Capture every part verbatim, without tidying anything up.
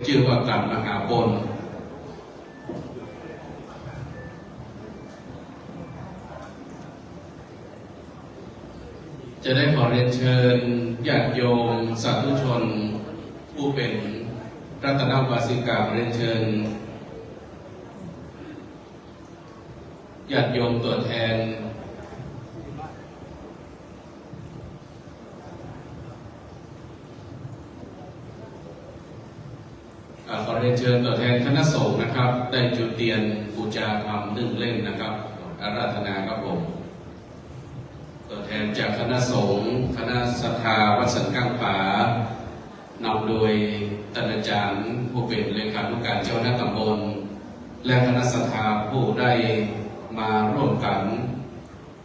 จื้อว่ากั๋นมหาปน จะได้ขอเรียนเชิญญาติโยมสาธุชน ผู้เป๋นรัตนอุบาสิกา เรียนเชิญญาติโยมตั๋วแทน อ่า ขอเรียนเชิญตั๋วแทนคณะสงฆ์นะครับ ได้จุดเตียนปู๋จาธรรมนึ่งเล่มนะครับ อาราธนาครับผม ตั๋วแทนจากคณะสงฆ์ คณะศรัทธาวัดสันก้างป๋า นำโดยต้านอาจ๋ารย์ผู้เป๋นเลขานุก๋านเจ้าคณะต๋ำบล และคณะศรัทธาผู้ได้มาร่วมกั๋น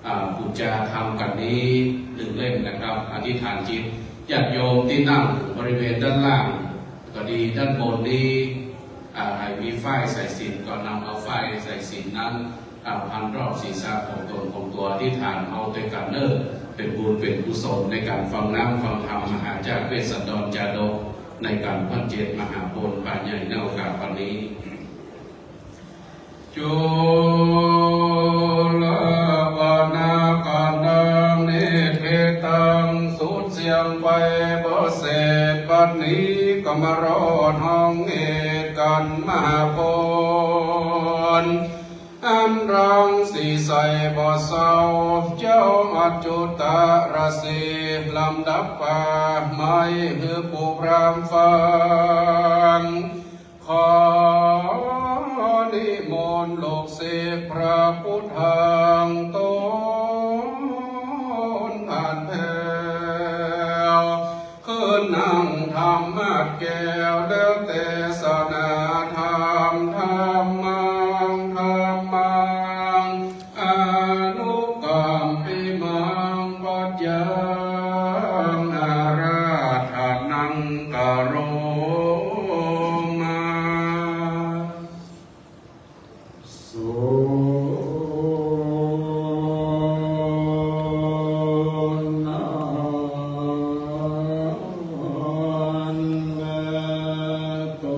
อ่า ปู๋จาธรรมกั๋นนี้นึ่งเล่มนะครับ อธิษฐานจิต ญาติโยมตี้นั่งบริเวณด้านล่างก็ดี ด้านบนนี้ อ่า ใผมีฝ้ายสายสิญจน์ก็นำเอาฝ้ายสายสิญจน์นั้น อ่า พันรอบศีรษะของตนของตั๋ว อธิษฐานเอาตวยกั๋นเน่อ เป๋นบุญเป๋นกุศลในก๋านฟังน้ำฟังธรรมมหาจากเวสสันดรจาดก ในก๋านพ่นเจตมหาปนปาใหญ่ในโอกาสวันนี้ จุลปนาขณัง นิทธิตัง สุดเสี้ยงไปบ่เสร็จ บัดนี้ก็มารอดห้องเหตุกั๋นมหาปน อันรังสีใสบ่เศร้า เจ้าอัจจุตรสีห์ ลำดับป่าไม้หื้อปู่พราหมณ์ฟัง ขอนิมนต์ลูกศิษย์พระพุทธทางตนผ่านแผ้ว ขึ้นนั่งธรรมาสน์แก้ว แล้วเตสนาธรรม ธัมมัง ธัมมัง อนุกัมปิมัง ปัจจัง อาราธนัง กะโรมา สุนันตุ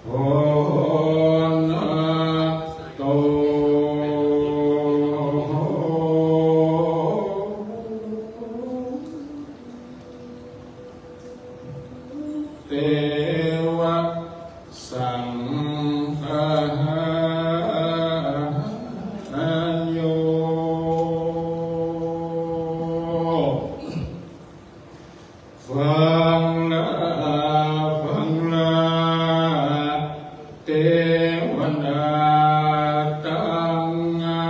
โหนะโต เตวะสังฆาโย ฟังลา ฟังลา เตวดาตังอา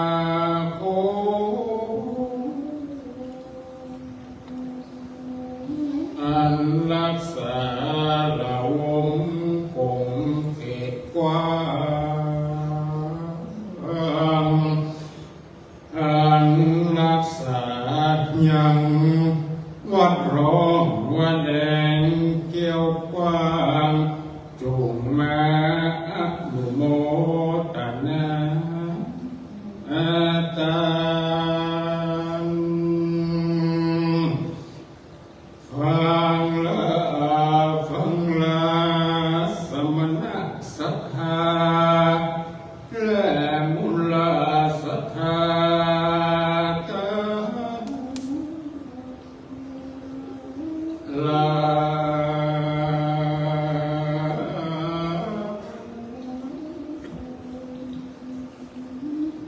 โค อันรักษาละวงกงเขตกว้าง อันรักษายังวัดร้องวัดแดงเกี้ยวกว้าง จุ่งมาอนุโมตนาอาตาน ฟังลา ฟังลา สมณะศรัทธา และมุลาศรัทธาตังหลาย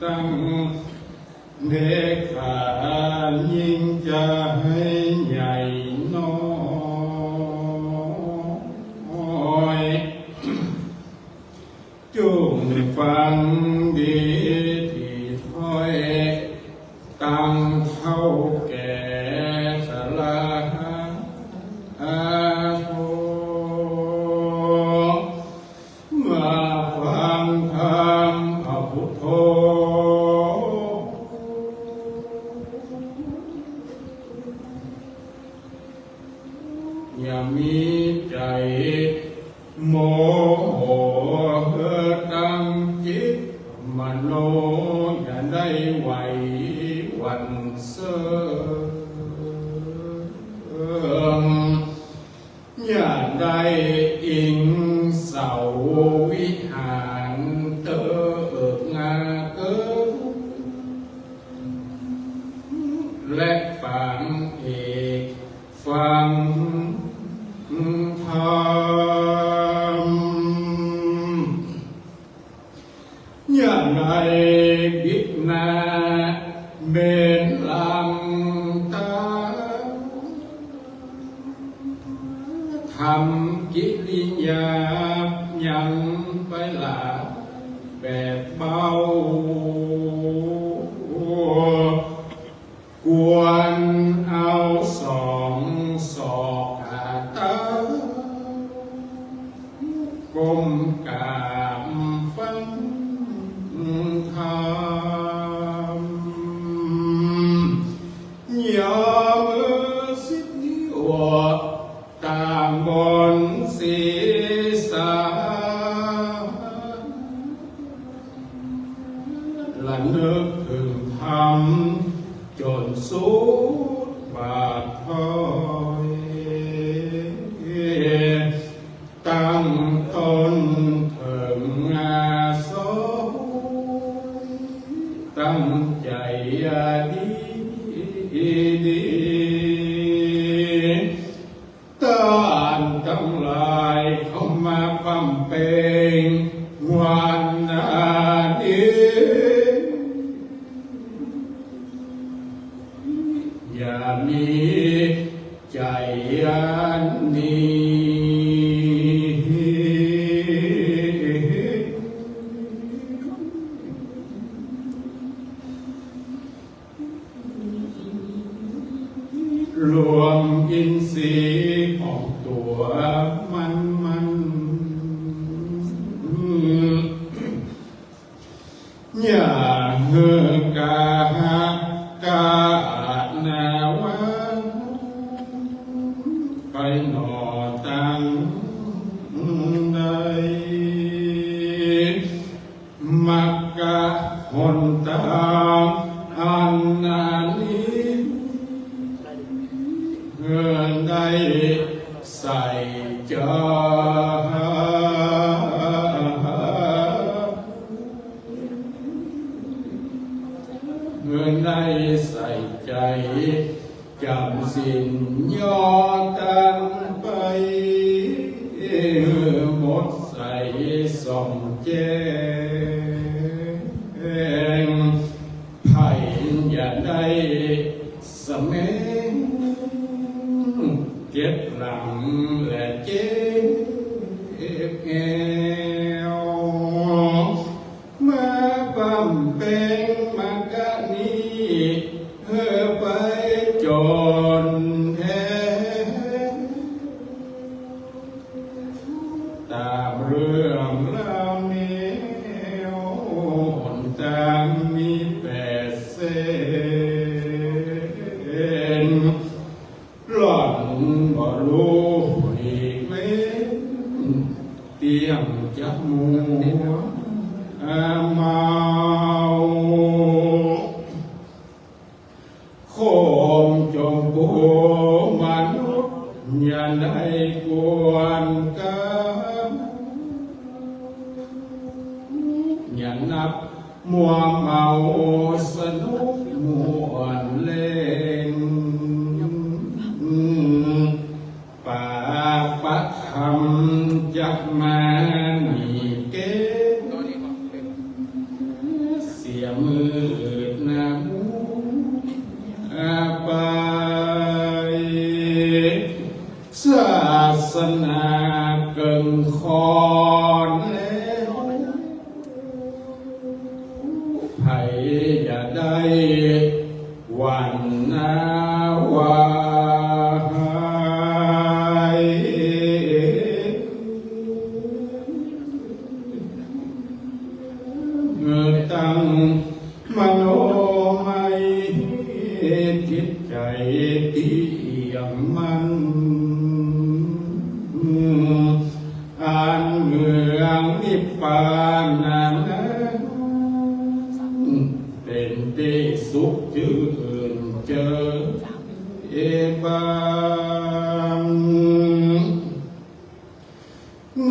ตัง เดชายิ่งจะให้ใหญ่น้อย จุ่งฟังดีตี้ถ้อย ตังเฒ่าแก่สลา อาโท มาฟังธรรมพระพุทโธ อย่ามีใจ๋โมโห เฮอตั้งจิตมโน อย่าได้ไหวหวั่นเซอ และฟังเอกฟังธรรม อย่างใดบิดหน้าเบนหลังตา ทำกิริยายังไปหลายแบบเบา ควรเอาสองศอกขาเท้า ก้มกราบฟังธรรม ย่อมือสิบนิ้ว ตามบนศีรษะ ระลึกถึงธรรมจนสุดบาทพลอย ตั้งต้นเถิงอาสอย ตั้งใจ๋ดีดี ต้านตังหลายเข้ามาบำเพ็งวันนี้ อย่ามีใจ๋อันนี้ รวมอินทรีย์ของตั๋วมันมัน อย่าหื้อกาหะกาหนาวัน ไปหน่อตังใด มักกะหนตางอันนี้ เพื่อได้ใส่ใจ๋ เพื่อได้ใส่ใจ๋ จ๋ำศีลย่อตังไป หมดใสส่องแจ้ง ไผอย่าได้สะแมง เก็บหลังและเจ็บแอว มาบำเพ็งมักกะนี้ หื้อไปจ๋นแท้ ต๋ามเรื่องราวแนวหนตางมีแปดเส้น หล่อนบ่ฮู้หลีกเว้น เตี้ยงจะมัวเมา โคมจงปูมนุษย์ อย่าได้กวนกา อย่านับมัวเมาสนุกม่วนเล่น ปาปะธรรมจักมาหนีเก้น เสียมืดหน้ามัวไป ศาสนาเกิ่งคอนแล้ว ไผอย่าได้หวั่นหน้าหวาย เมื่อตั้งมโนมัย จิตใจ๋เตี้ยงมั่น อันเมืองนิพพานะ เป๋นตี้สุขจื้นเจิยบาน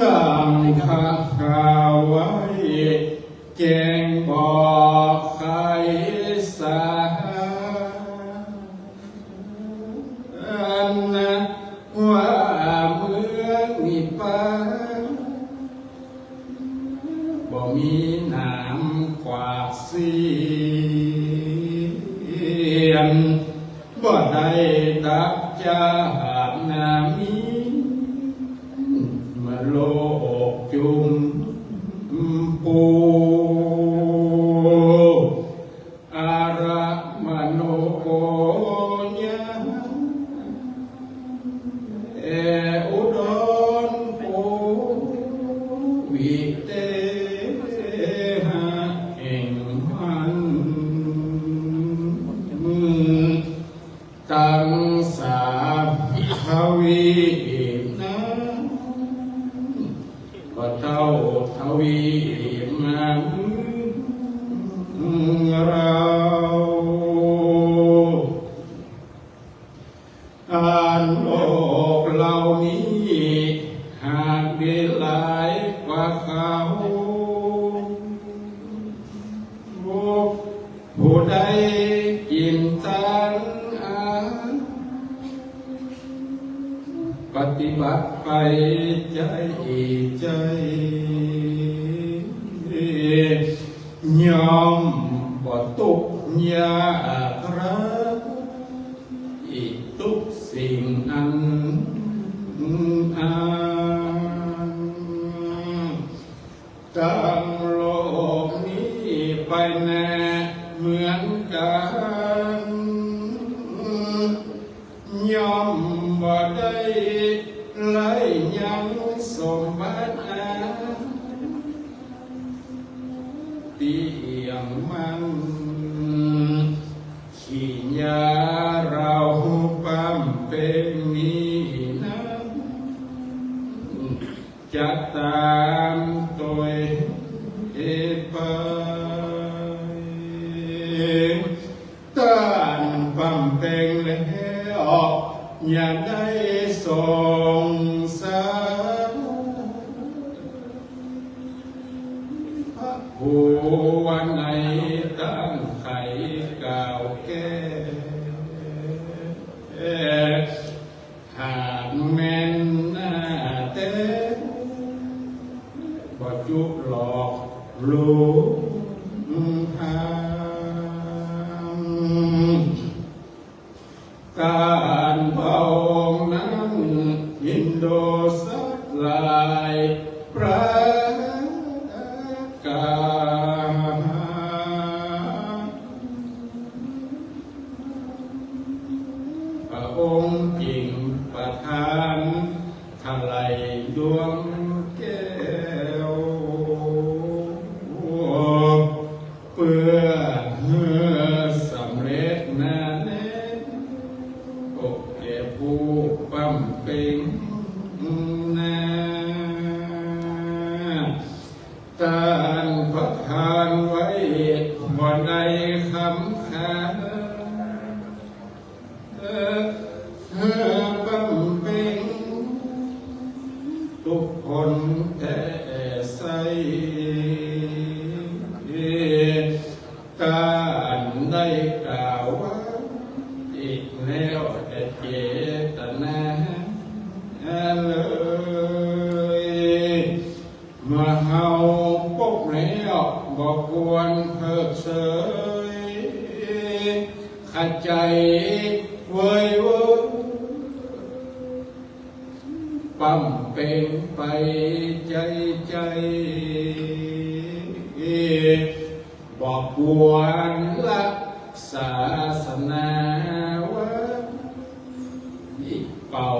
ดังข้าข้าไว้แจ้งบอกไขสา ก็ได้ตักจาหานามิ มาโลกจุมปู อาระมโนโกญา เออุดรโกวิเตหะ แห่งมัน ตังสาทวีปนั้น ก็เต้าทวีปนั้น เรา อันโลกเหล่านี้ หากมีหลายกว่าเขา ผู้ใดจิ๋นตังอัน ปฏิบัติไปใจ๋ใจ๋ ย่อมบ่ตุ๊กข์ยากไร้ อีกตุ๊กสิ่งอันอัน ตังโลกนี้ไปแน่เหมือนกั๋น ย่อมบ่ได้ไร้ยังสมบัติอันเตี้ยงมั่น ขี้ยาเราบำเพ็งนี้นั้น จะตามตวยไป ต้านบำเพ็งแล้ว อย่าได้สงสัย พระผู้ว่าในตั้งไขกล่าวแก้ หากแม่นหน้าแต๊ บ่จุหลอกลวงทาง ต้านพระองค์นั้น อินโดสัตว์หลายประก๋าน พระองค์จึงประทาน ทะไลดวงแก้ว เปื้อหื้อสำเร็จนาแน่ อกแก่ผู้บำเพ็งนา ต้านประทานไว้บ่ได้คำขาด เออ เออ บำเพ็งทุกคนแต๊ใส่ ต้านได้กล่าวไว้อีกแล้วแต่เจตนาเลย เมื่อเฮาปกแล้วบ่ควรเพิกเฉย ขะใจ๋เวยเวย บำเพ็งไปใจ๋ใจ๋ บ่ควรละศาสนาไว้ เป่า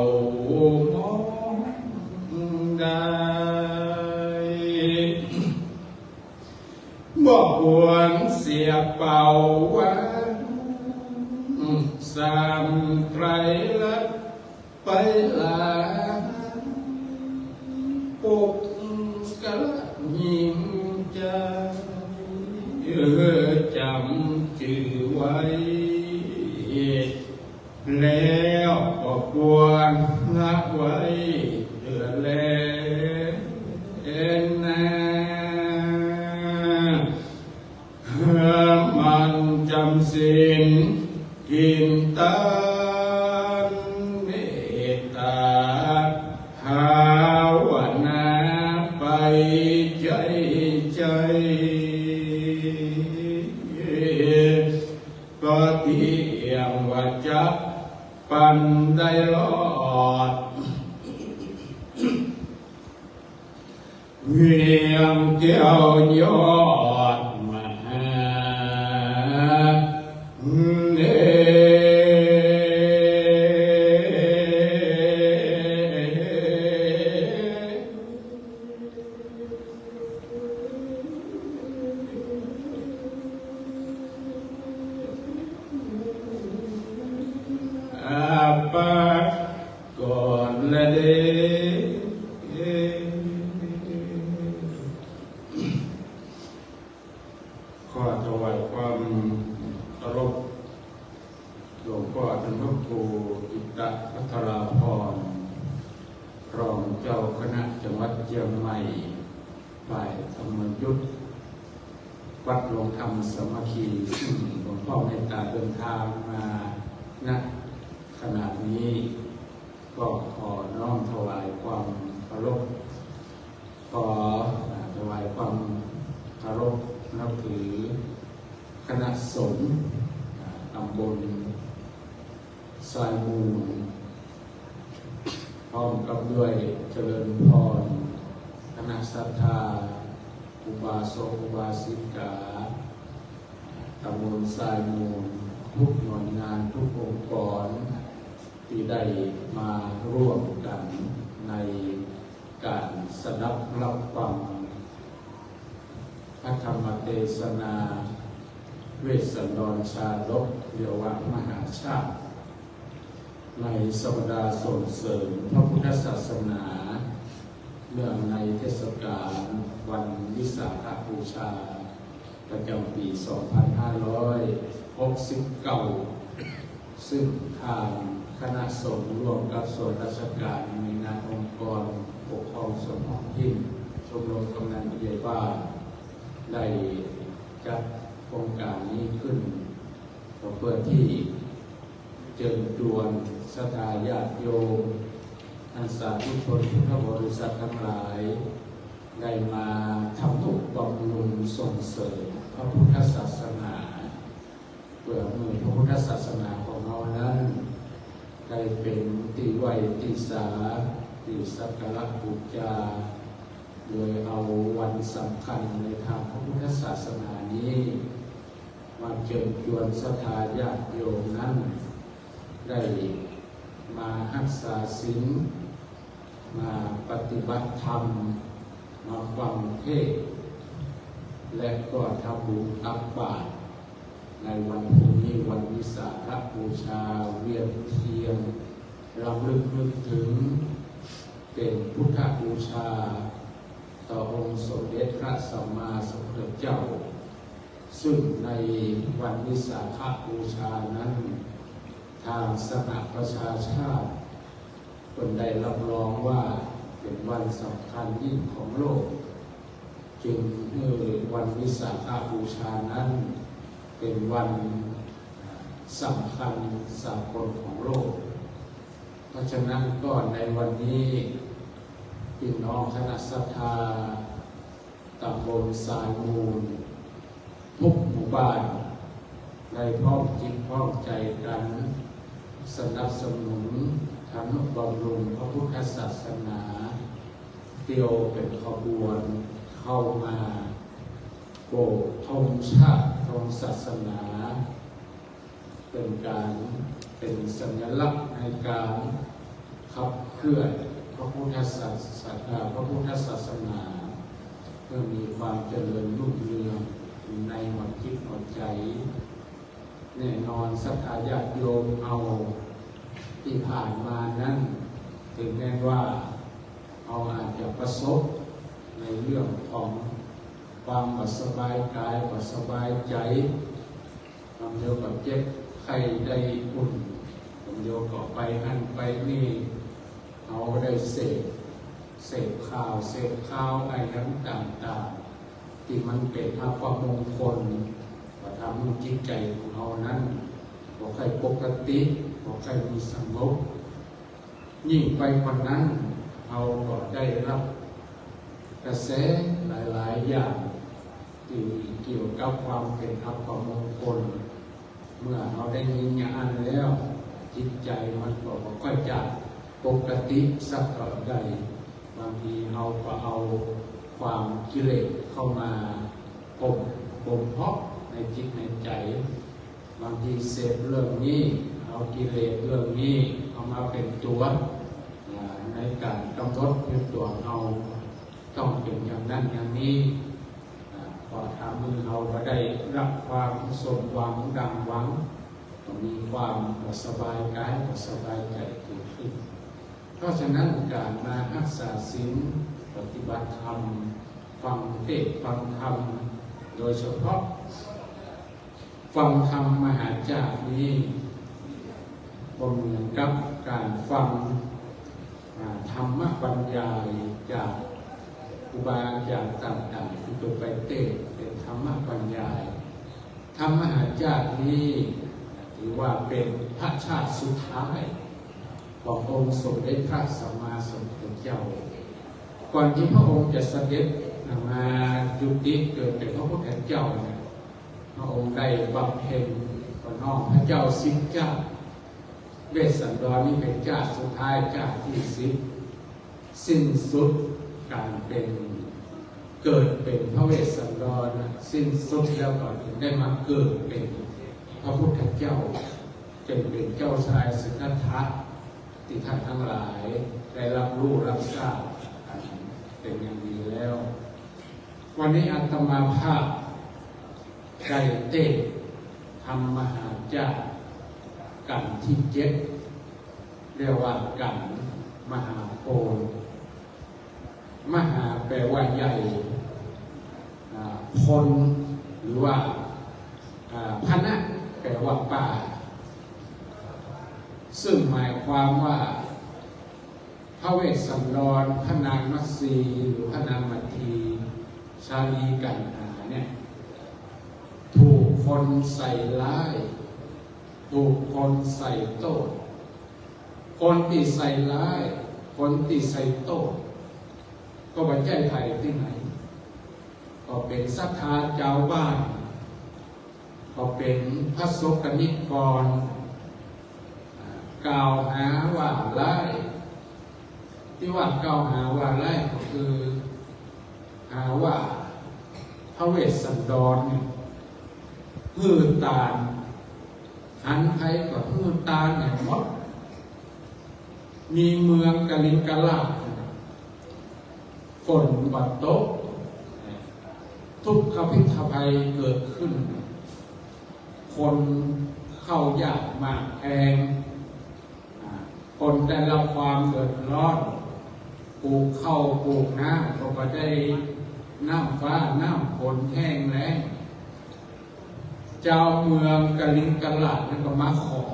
มองได้ บ่ควรเสียเป่าวัน สามไตรลักษณ์ไปหลาย ปุคคละยิ่งใจ๋ เออ จ๋ำจื้อไว้ แล้วก็ควรละไว้เถิดแลนา หมั่นจ๋ำศีล จิ๋นตัง เมตตา ภาวนาไปใจ๋ใจ๋ ก็เตี้ยงว่าจัก ปันได้รอด เวียงแก้วยอดมหา เดช อาปากรและเดช ขอถวายความเคารพ หลวงป้อต้านพระครูจิตตะภัทราภรณ์ รองเจ้าคณะจังหวัดเจียงใหม่ ฝ่ายธรรมยุต วัดรวมธรรมสามัคคี ซึ่งหลวงป้อเมตตาเดินทางมา ณ ขณะนี้ ก็ขอน้อมถวายความเคารพ ขอถวายความเคารพนับถือ คณะสงฆ์ตำบลทรายมูล พร้อมกับด้วยเจริญพร คณะศรัทธา อุบาสกอุบาสิกา ตำบลทรายมูล ทุกหน่วยงาน ทุกองค์กร ตี้ได้มาร่วมกั๋นในก๋านสดับฮับฟังพระธรรมเตสนา เวสสันดรชาดก เรียกว่ามหาชาติ ในสัปดาห์ส่งเสริมพระพุทธศาสนา เนื่องในเทศกาลวันวิสาขบูชา ประจ๋ำปี๋สองพันห้าร้อยหกสิบเก้า ซึ่งทางคณะสงฆ์ร่วมกับส่วนราชการ หน่วยงานองค์กรปกครองส่วนท้องถิ่น ชมรมกำนันผู้ใหญ่บ้าน ได้จัดโครงก๋านนี้ขึ้น ก็เพื่อตี้ เจิญจวนศรัทธาญาติโยม ท่านสาธุชนพุทธบริษัทตังหลาย ได้มาทำนุบำรุงส่งเสริมพระพุทธศาสนา เปื้อหื้อพระพุทธศาสนาของเฮานั้น ได้เป๋นตี้ไหว้ตี้สา ตี้สักการะบูชา โดยเอาวันสำคัญในทางพระพุทธศาสนานี้ มาเจิญจวนศรัทธาญาติโยมนั้น ได้มาฮักษาศีล มาปฏิบัติธรรม มาฟังเทศน์ และก็ทำบุญตักบาตร ในวันพรุ่งนี้วันวิสาขบูชา เวียนเทียน รำลึกนึกถึง เป๋นพุทธบูชา ต่อองค์สมเด็จพระสัมมาสัมพุทธเจ้า ซึ่งในวันวิสาขบูชานั้น ทางสหประชาชาติ เปิ้นได้รับรองว่าเป๋นวันสำคัญยิ่งของโลก จึงหื้อวันวิสาขบูชานั้น เป๋นวันสำคัญสากลของโลก เพราะฉะนั้นก็ในวันนี้ พี่น้องคณะศรัทธา ตำบลทรายมูล ทุกหมู่บ้าน ได้พร้อมจิตพร้อมใจ๋กั๋น สนับสนุน ทำนุบำรุงพระพุทธศาสนา เตียวเป๋นขบวนเข้ามาโบกธงชาติ ธงศาสนา เป๋นก๋าน เป๋นสัญลักษณ์ในก๋านขับเคลื่อนพระพุทธศาสนา พระพุทธศาสนา เพื่อมีความเจริญรุ่งเรืองในหัวจิตหัวใจ๋ แน่นอนศรัทธาญาติโยมเฮาตี้ผ่านมานั้น เถิงแม้นว่าเฮาอาจจะประสบในเรื่องของความบ่สบายกาย บ่สบายใจ๋ บางเดียวก็เจ็บไข้ได้ป่วย บางเดียวก็ไปหั้นไปนี่ เฮาได้เสพ เสพข่าว เสพข่าวอะหยังต่างๆ ตี้มันเป๋นอัปมงคล ก็ทำหื้อจิตใจ๋ของเฮานั้นบ่ค่อยปกติ บ่ค่อยมีสงบ ยิ่งไปกว่านั้น เฮาก็ได้ฮับกระแสหลายๆ อย่าง ตี้เกี่ยวกับความเป๋นอัปมงคล เมื่อเฮาได้ยินอย่างอั้นแล้ว จิตใจ๋มันก็บ่ค่อยจะปกติสักเต้าใด บางทีเฮาก็เอาความกิเลสเข้ามาบ่ม บ่มเพาะในจิตในใจ๋ บางทีเสพเรื่องนี้ เอากิเลสเรื่องนี้เอามาเป๋นตั๋ว อ่า ในก๋านก๋ำหนดอยู่ตั๋วเฮา ต้องเป๋นอย่างนั้นอย่างนี้ อ่า เพราะถ้าเมื่อเฮาบ่ได้รับความสมหวังดังหวัง ก็มีความบ่สบายก๋าย บ่สบายใจ๋เกิดขึ้น เพราะฉะนั้นก๋านมาฮักษาศีล ปฏิบัติธรรม ฟังเทศน์ฟังธรรม โดยเฉพาะฟังธรรมมหาจากนี้ บ่เหมือนกับก๋านฟัง อ่า ธรรมบรรยายจากครูบาอาจ๋ารย์ต่างๆ ตี้เปิ้นไปเตสน์เป๋นธรรมบรรยาย ธรรมมหาจากนี้ ถือว่าเป๋นพระชาติสุดท้ายขององค์สมเด็จพระสัมมาสัมพุทธเจ้า ก่อนตี้พระองค์จะเสด็จมาจุติเกิดเป๋นพระพุทธเจ้าเนี่ย พระองค์ได้บำเพ็ญ ก็น้อมพระเจ้าสิบเจ้า เวสสันดรนี่เป๋นเจ้าสุดท้าย เจ้าตี้สิบ สิ้นสุดก๋านเป๋น เกิดเป๋นพระเวสสันดร สิ้นสุดแล้วก็ถึงได้มาเกิดเป๋นพระพุทธเจ้า เป๋น เป๋นเจ้าชายสิทธัตถะ ตี้ท่านตังหลายได้ฮับฮู้ฮับซาบกั๋นเป๋นอย่างดีแล้ว วันนี้อาตมาภาพได้เตสน์ธรรมมหาจาก กัณฑ์ตี้เจ็ด เรียกว่ากัณฑ์มหาโพธิ์ มหาแปลว่าใหญ่ อ่า โพธิ์ หรือว่า อ่า พนะ แปลว่าป่า ซึ่งหมายความว่า พระเวสสันดร พระนางมัตสี หรือพระนางมัทที ชาลีกัณหาเนี่ย ถูกคนใส่ร้าย ถูกคนใส่โต้ษ คนตี้ใส่ร้าย คนตี้ใส่โต้ษ ก็บ่ใจ้ใผตี้ไหน ก็เป๋นศรัทธาจาวบ้าน ก็เป๋นพระสงฆ์นิกร อ่า กล่าวหาว่าร้าย ตี้ว่ากล่าวหาว่าร้ายก็คือ หาว่าพระเวสสันดรเนี่ยหื้อตาน หันใผก็หื้อตานเนี่ยหมด มีเมืองกลิงกราษฎร์ ฝนบ่ตก ทุกขพิษภัยเกิดขึ้น คนเข้ายากหมากแพง อ่า คนได้ฮับความเดือดร้อน ปลูกข้าวปลูกน้ำก็บ่ได้น้ำฟ้าน้ำฝน แห้งแล้ง จาวเมืองกลิงกราษฎร์นั้นก็มาขอ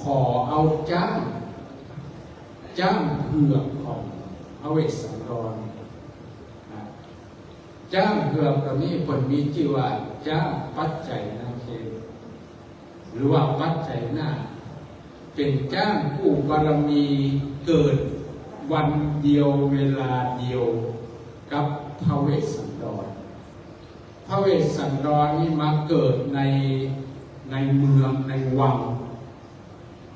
ขอเอาจ๊าง จ๊างเผือกของพระเวสสันดร นะ จ๊างเผือกตั๋วนี้เปิ้นมีจื้อว่าจ๊างปัจไจนาเค หรือว่าปัจไจนาค เป๋นจ๊างกู้บารมีเกิดวันเดียวเวลาเดียวกับพระเวสสันดร พระเวสสันดรนี่มาเกิดใน ในเมืองในวัง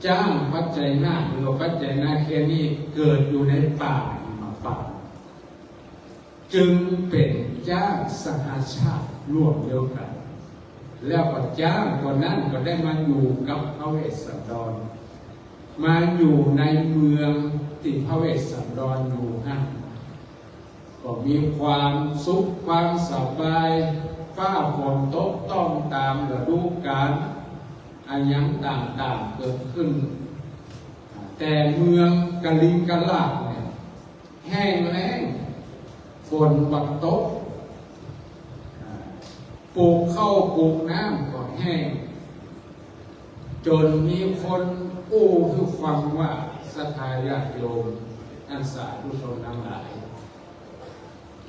จ๊างปัจไจนาค หรือว่าปัจไจนาเคนี่เกิดอยู่ในป่าหิมพานต์ จึงเป๋นจ๊างสหาชาติร่วมเดียวกั๋น แล้วก็จ๊างตั๋วนั้นก็ได้มาอยู่กับพระเวสสันดร มาอยู่ในเมืองตี้พระเวสสันดรอยู่หั้น ก็มีความสุขความสบาย ฟ้าฝนตกต้องต๋ามฤดูกาล อะหยังต่างๆ เกิดขึ้น แต่เมืองกลิงกราษฎร์เนี่ย แห้งแล้ง ฝนบ่ตก อ่า ปลูกข้าวปลูกน้ำก็แห้ง จ๋นมีคนอู้หื้อฟังว่า ศรัทธาญาติโยม ท่านสาธุชนตังหลาย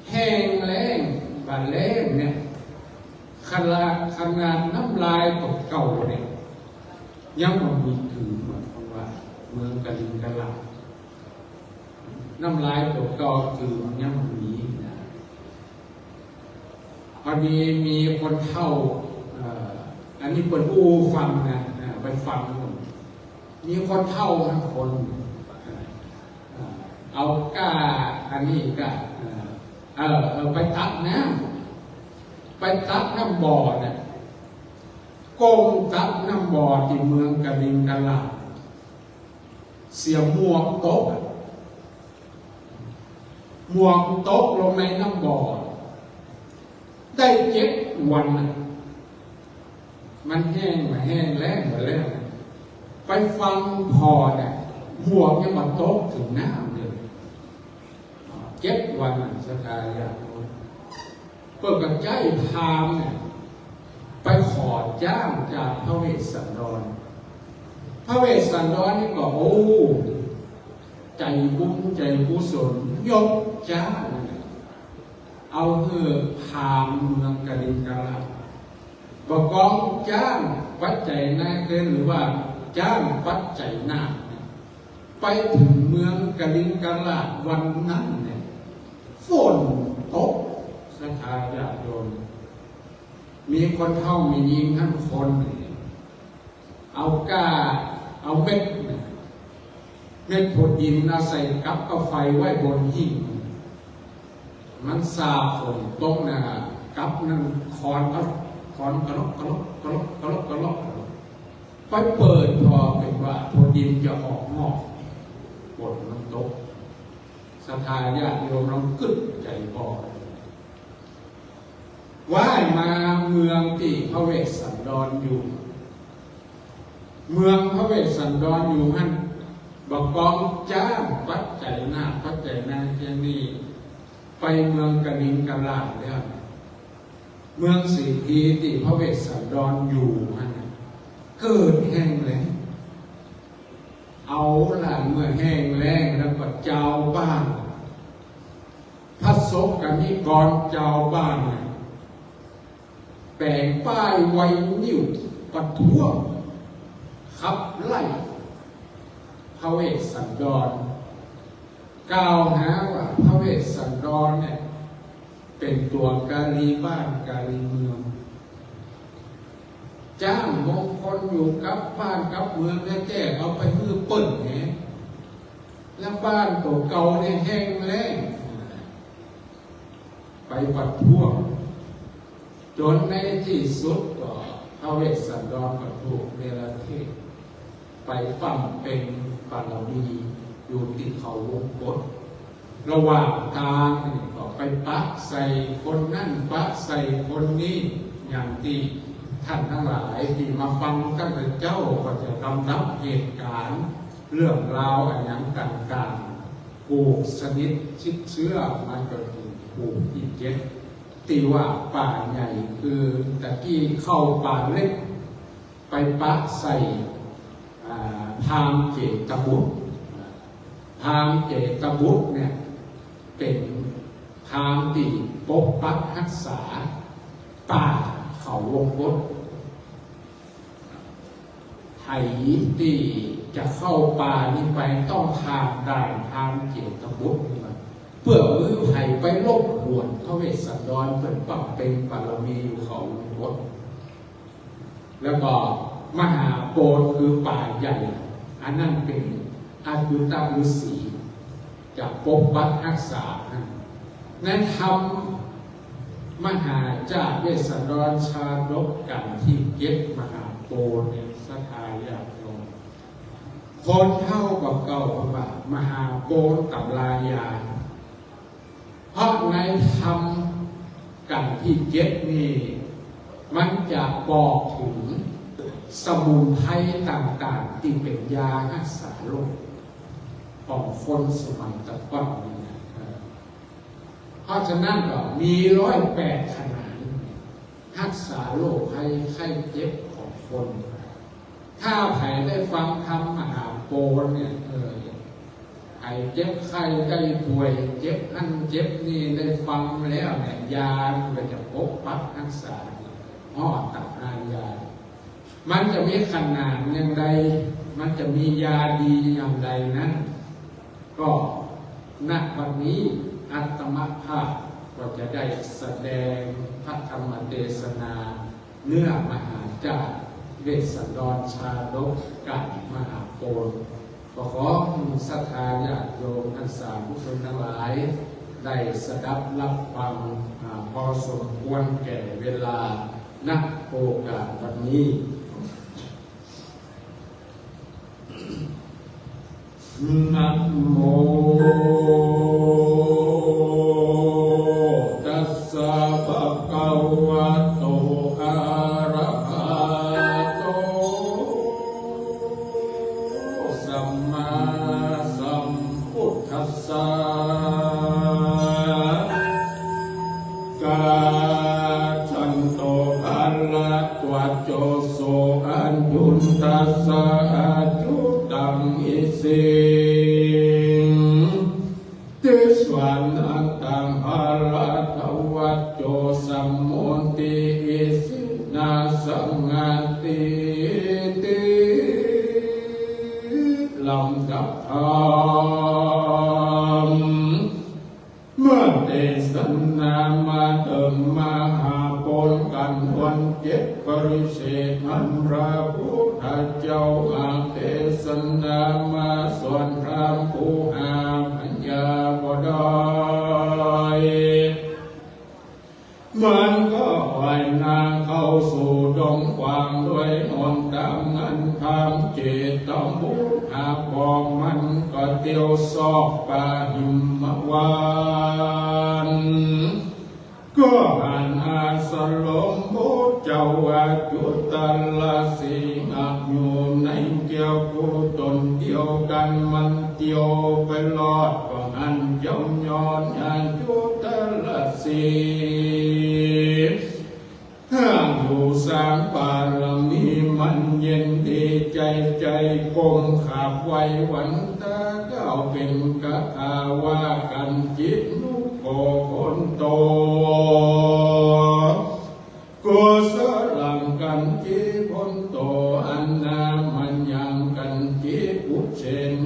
แห้งแล้ง บ่าแล้งเนี่ย ขนาด ขนาดน้ำลายตั๋วเก่าเนี่ย ยังบ่มีถืม หมายความว่า เมืองกลิงกราษฎร์ น้ำลายตั๋วเก่าถืมยังบ่มีนะ พอดีมีคนเฒ่า เอ่อ อันนี้เปิ้นอู้หื้อฟังนะ นะ ไปฟัง มีคนเฒ่าห้าคน เอาก้าอันนี้ก้า เออ เออ ไปตักน้ำ ไปตักน้ำบ่อเนี่ย ก้มตักน้ำบ่อตี้เมืองกลิงกราด เสียหมวกตก หมวกตกลงในน้ำบ่อ ได้เจ็ดวันน่ะ มันแห้งมาแห้งแล้งมาแล้ว ไปฟังผ่อเนี่ย หมวกยังบ่ตกเถิงน้ำเลย เจ็ดวันน่ะ ศรัทธาญาติโยม เปิ้นก็ใจ๊พราหมณ์เนี่ย ไปขอจ้างจากพระเวสสันดร พระเวสสันดรนี่ก็ โอ้ ใจ๋บุญใจ๋กุศล ยกจ้าง เอาหื้อพราหมณ์เมืองกลิงกราด บ่ากองจ้างปัจจัยนาเกิน หรือว่าจ้างปัจจัยนาค ไปเถิงเมืองกลิงกราดวันนั้นเนี่ย ฝนตก ศรัทธาญาติโยม มีคนเฒ่าแม่ญิงห้าคนเนี่ย เอาก้า เอาเม็ดเนี่ย เม็ดโพธิ์อินทร์เอาใส่กับกับไฟไว้บนหิ้ง มันส่าฝนตกน่ะ กับนั้นคอนกะลอก คอนกะลอก กะลอก กะลอก กะลอก กะลอก ไปเปิดผ่อเป๋นว่าโพธิ์อินทร์จะออกนอก ฝนมันตก ศรัทธาญาติโยมลองกึ๊ดใจ๋ผ่อ ว่ายมาเมืองตี้พระเวสสันดรอยู่ เมืองพระเวสสันดรอยู่หั้น บ่ากองจ้างปัจจัยนาค ปัจจัยนาคเจ้านี่ ไปเมืองกลิงกราดแล้ว เมืองเศรษฐีตี้พระเวสสันดรอยู่หั้นน่ะ เกิดแห้งแล้ง เอาล่ะ เมื่อแห้งแล้งแล้วก็จาวบ้าน พระสงฆ์กนิกรจาวบ้านเนี่ย แป๋งป้ายไวนิลประท้วง ขับไล่พระเวสสันดร กล่าวหาว่าพระเวสสันดรเนี่ย เป๋นตั๋วกาลีบ้านกาลีเมือง จ้างบางคนอยู่กับบ้านกับเมืองแต๊ๆ เอาไปหื้อเปิ้นแหม แล้วบ้านตั๋วเก่าเนี่ยแห้งแล้ง ไปประท้วง จ๋นในตี้สุดก็พระเวสสันดรก็ถูกเนรเทศ ไปบำเพ็ญบารมีอยู่ตี้เขาวงกต ระหว่างตางนี่ก็ไปปะใส่คนนั้นปะใส่คนนี้ อย่างตี้ท่านตังหลายตี้มาฟังตั้งแต่เจ๊าก็จะลำดับเหตุก๋ารณ์เรื่องราวอะหยังต่างๆ ผูกสนิทชิดเชื้อมาจ๋นเถิงผูกตี้เจ็ด ตี้ว่าป่าใหญ่คือตะกี้เข้าป่าเล็ก ไปปะใส่ อ่า พราหมณ์เจตบุตร พราหมณ์เจตบุตรเนี่ย เป๋นพราหมณ์ตี้ปกปักฮักษาป่าเขาวงกต ใผตี้จะเข้าป่านี้ไปต้องผ่านด่านพราหมณ์เจตบุตรนี่มา เปื้อหื้อใผไปรบกวนพระเวสสันดรเปิ้นบำเพ็ญบารมีอยู่เขาวงกต แล้วก็มหาโพธิ์คือป่าใหญ่ อันนั้นเป๋นอจุตฤๅษี จะปกปักฮักษาหั้น ในธรรมมหาจาตุเวสสันดรชาดกกัณฑ์ตี้เจ็ดมหาโพธิ์เนี่ย ศรัทธาญาติโยม คนเฒ่าก็เก่าว่ามหาโพธิ์ตำรายา เพราะในธรรมกัณฑ์ตี้เจ็ดนี่ มันจะบอกเถิงสมุนไพรต่างๆ ตี้เป๋นยาฮักษาโรคของคนสมัยตะก่อนนี่นะ เออ เพราะฉะนั้นก็มีร้อยแปดขนาน ฮักษาโรคภัยไข้เจ็บของคน ถ้าใผได้ฟังธรรมมหาโพธิ์เนี่ย เออ ใผเจ็บไข้ได้ป่วย เจ็บหั้นเจ็บนี่ ได้ฟังแล้วเนี่ย ยามันก็จะปกปักฮักษา ฮอดต๋ามหายา มันจะมีขนานอย่างใด มันจะมียาดีอย่างใดนั้น ก็ณบัดนี้อาตมาภาพก็จะได้แสดงพระธรรมเตสนา เนื้อมหาจาตุเวสสันดรชาดกกัณฑ์มหาโพ โปรด ก็ขอศรัทธาญาติโยมท่านสาธุชนทั้งหลาย ได้สดับรับฟัง อ่า พอสมควรแก่เวลา ณ โอกาสบัดนี้ นะโม ตัสสะ ภะคะวะโต อะระหะโต สัมมาสัมพุทธัสสะ กัจฉันโต ภะคะวะโต อะระหะโต สัมมาสัมพุทธัสสะ อะยุตัง อิสิง ติสสะ นะตัง ภะคะวะโต สัมโมทิ อิสินะ สังฆัตถิติ ลำดับธรรม เมื่อเตสนามาเถิงมหาโพธิ์กัณฑ์วันเจ็ดปริเชษฐ์ อันพระพุทธเจ้าหากเตสนามาสอนพราหมณ์ผู้ห้าพญาบ่ได้ มันก็ว่ายน้ำเข้าสู่ดงกว้างด้วยหนตางอันพราหมณ์เจตบุตรหากบ่ มันก็เตียวซอกป่าหิมวัน ก็หันอาสรมพระเจ้าอจุตรสีหากอยู่ในแก้วผู้ต๋นเดียวกั๋น มันเตียวไปรอด ก็หันเจ้าย้อนอจุตรสี หากอยู่สร้างบารมี มันเย็นดีใจ๋ ใจ๋ก้มขาบไหว้วันต๋า กล่าวเป๋นคาถาว่า กัญจินุโก คนโต กุสลัง กัญจิ คนโต อันนามัญญัง กัญจิ ปุเช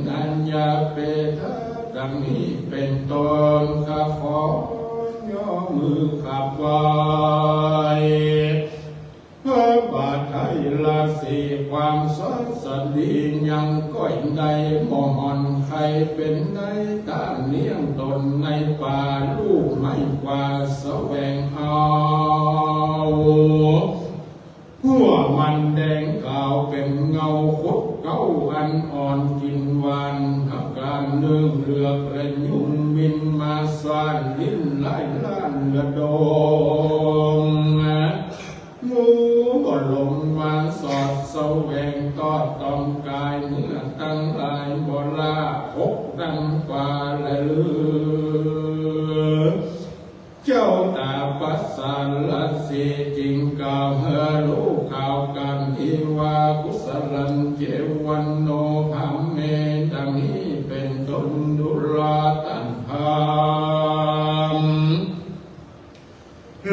นะ ยะเปทะ ดังนี้เป๋นต้น ข้าขอย่อมือขาบไหว้ พระบาทไตรสี ความสวัสดียังก้อยได้ บ่ห่อนใค่เป๋นได้ ต้านเลี้ยงต๋นในป่า ลูกไม้กวาดแสวงเอา หัวมันแดงขาวเป๋นเงา ขดเก๊าอันอ่อน กลิ่นหวาน หากานึ่งเลือก และยุงบินมาซ่อน ลิ้นไล่ล่านระดม งูก็ลงมาสอดแสวง ตอดต้องก๋ายเนื้อตังหลาย บ่ละหกดังกว่าและลือ เจ้าตาประสาทสีจึงกล่าวหื้อฮู้ข่าวก๋านตี้ว่า กุสลัน เจวัณโณ พราหมณ์ ดังนี้เป๋นต้น ดูราต้านพราหมณ์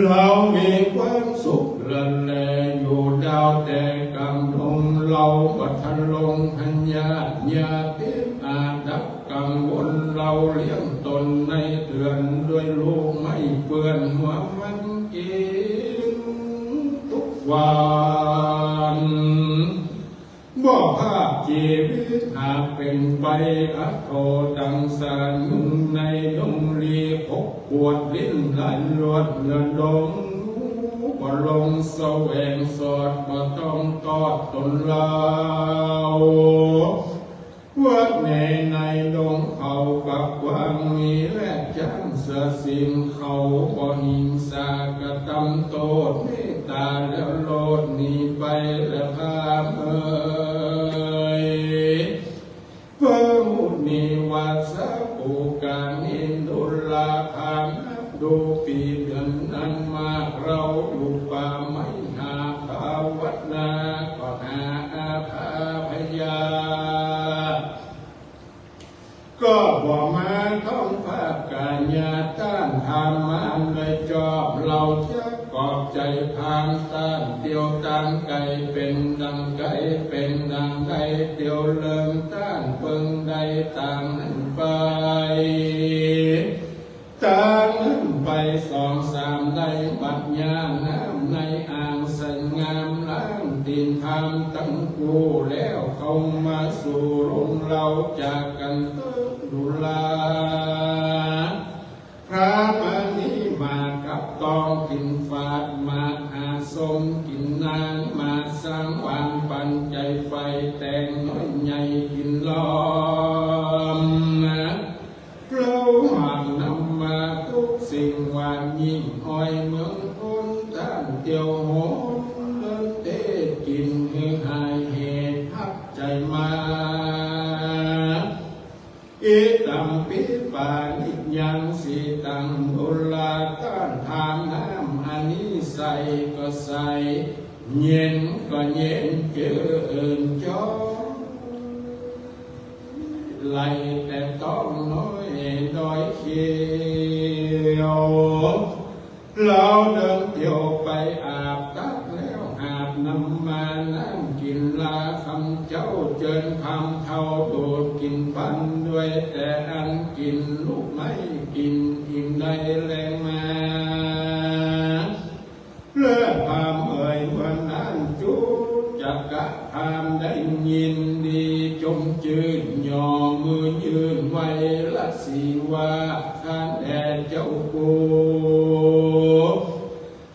เฮามีความสุขเลิศแลอยู่ดาวแต่ก๋างดง เฮาบ่ทันลงพยาธิ ยาติอาดักกังวล เฮาเลี้ยงต๋นในเฮือน ด้วยลูกไม้เปื้อนหัวมันกิ๋นกู้วัน บ่ภาคจีวิตหากเป๋นไป อะโถ ดังสายุงในดงลี ขบกวดลิ้นไล่ลวดระดม บ่ลงแสวงสอด บ่ต้องตอดต๋นเฮา วัดแหนในดงเขากว้างมีแลดจ๊างเสือสิงห์ เขาบ่หิงสากระตำโต้ษ เมตต๋าแล้วโลดหนีไปแลพราหมณ์เอ๋ย พระมุนีวาสะปูกานินทุลา พราหมณ์นับดูปี๋เดือนนานมาก เฮาอยู่ป่าไม้หาภาวนา ก็หาอาภาพยาธิ ก็บ่มาต้องภาคก๋ายา ต้านพราหมณ์มาโดยจอบ เฮาจะขอบใจ๋พราหมณ์ ต้านเตียวตางไก๋เป๋นดังใด เป๋นดังใด เตียวเลิงต้านเปิงใดตางนั้นไป ตางนั้นไปสองสามได้ บัดยามน้ำในอ่างใสงาม ล้างตี๋นพราหมณ์ตังกู้แล้ว เข้ามาสู่ เฮาจากกั๋นเต๊อะลูกหลาน พระมานี้มากับตองกิ๋นฝาด มาหาสมกิ๋นนาง มาสังวางปั๋นใจ๋ไฟ แต่งน้อยใหญ่กิ๋นล้อม เฮาหากนำมากู้สิ่ง หวานยิ่งอ้อยเมืองคน ต้านเตียวโหนเปิ้นเต๊กิ๋น หื้อหายเหตุฮักใจ๋มา อิตัมปิปาณิยัง สิตัง บุญลา ต้านทานน้ำอันนี้ใส่ก็ใส่ เย็นก็เย็น จื้นจอง ไหลแต่ต้องน้อยดอยเขียว เฮาเดินเตียวไปอาบตั๊กแล้ว หาบนำมาน้ำกิ๋นลา คำเจ้าเจิญคำเฒ่า ดูดกิ๋นปั๋นด้วยแต่อันกิ๋น ลุกไหม้กิ๋นอิ่มได้แลงมา เล่อพราหมณ์เอ๋ย เมื่อนั้นจุจักกะพราหมณ์ได้ยินดี จมจื้น ย่อมือยื่นไหว้ละสิว่า ข้าแด่เจ้ากู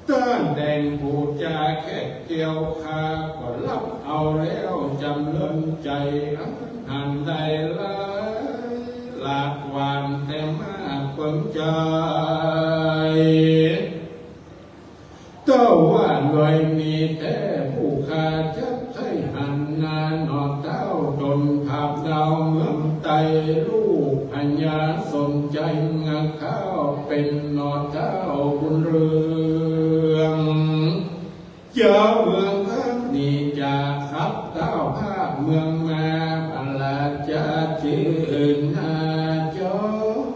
ต้านแต่งผู้จ๋าแขกเตียว ข้าก็ฮับเอาแล้ว จ๋ำเริญใจ๋อันหันได้หลาย หลากหว่างแต่มาเปิงใจ๋ เต้าว่าโดยมีแต๊ ผู้ข้าจักใค่หันนาหน่อเต้า ต๋นผาบดาวเมืองใต้ ลูกพญาสนใจ๋งาข้าว เป๋นหน่อเต้าบุญเรือง เจ้าเมืองเอิ้นหนีจากขับเต้าภาคเมืองมา พระราชาจื้อนาจอม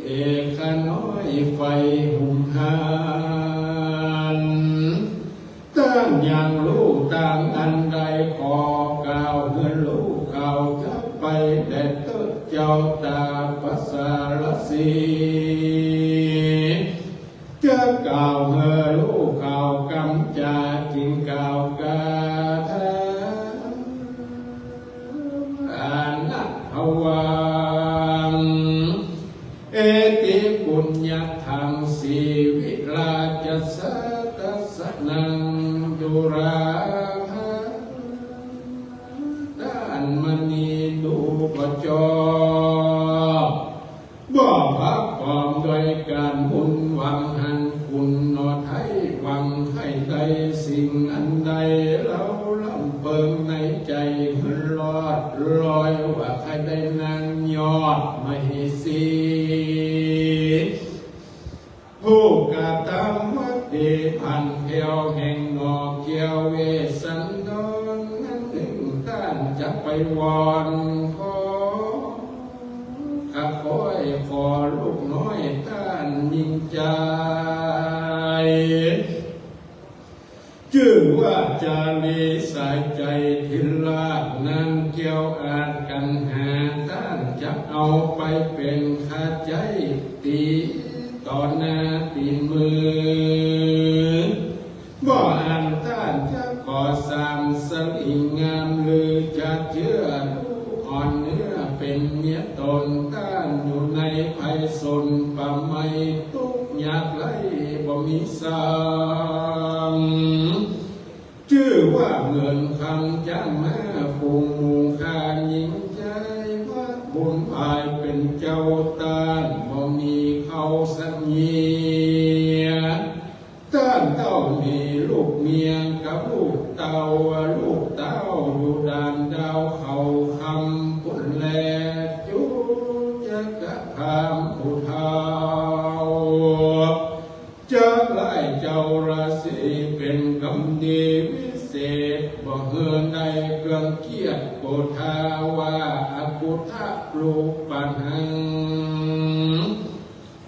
เอกน้อยไฟหุงหาญ ต้านยังฮู้ตางอันใด ขอกล่าวหื้อฮู้ ข้าจักไปแด่เต๊อะเจ้าตาปสารสี จักกล่าวหื้อฮู้ ข้ากำจาจึงกล่าวคาถา อานะทวัง เอติปุญญะทัง สีวิราชสาทัสสะนัง จุราภา ต้านมณีดูประจอบ บ่พักผ่อนโดยก๋านบุญ หวังหันคุณหน่อไท้ หวังใค่ได้สิ่งอันใด เฮาลำเปิงในใจ๋ หื้อรอดลอย ว่าใค่ได้นางยอดมเหสี ผู้กระตำวัตถีพันแถวแห่งหน่อเกี้ยวเวสสันดรนั้นนึ่ง ต้านจะไปวอนขอ ข้าคอยขอลูกน้อยต้านยิ่งใจ๋ จื้อว่าจารีสายใจ๋ ทิราชนางเกี้ยวอาจกัณหา ต้านจะเอาไปเป๋นข้าใจ๊ ตี๋ต่อหน้าตี๋มือ บ่อั้นต้านจะขอสร้างสะหลีงาม หรือจะเจื้อลูกอ่อนเนื้อเป๋นเมียต๋น ต้านอยู่ในภัยสนประไม ตุ๊กข์ยากไร้บ่มีซ้ำ จื้อว่าเหมือนคำจ้างม้าฝูงหมู่ข้ายิ่งใจ๋ ว่าบุญวายเป๋นเจ้าต้าน บ่มีเข้าสักเยีย ต้านเต้ามีลูกเมียกับลูกเต้า ลูกเต้าอยู่ด่านดาวเขาคำปุ้นแล จุจักกะพราหมณ์ผู้เฒ่า จักไล่เจ้าราศีเป๋นกำดีวิเศษ บ่หื้อได้เครื่องเกียจ โกธาว่าอกุทะรูปะหัง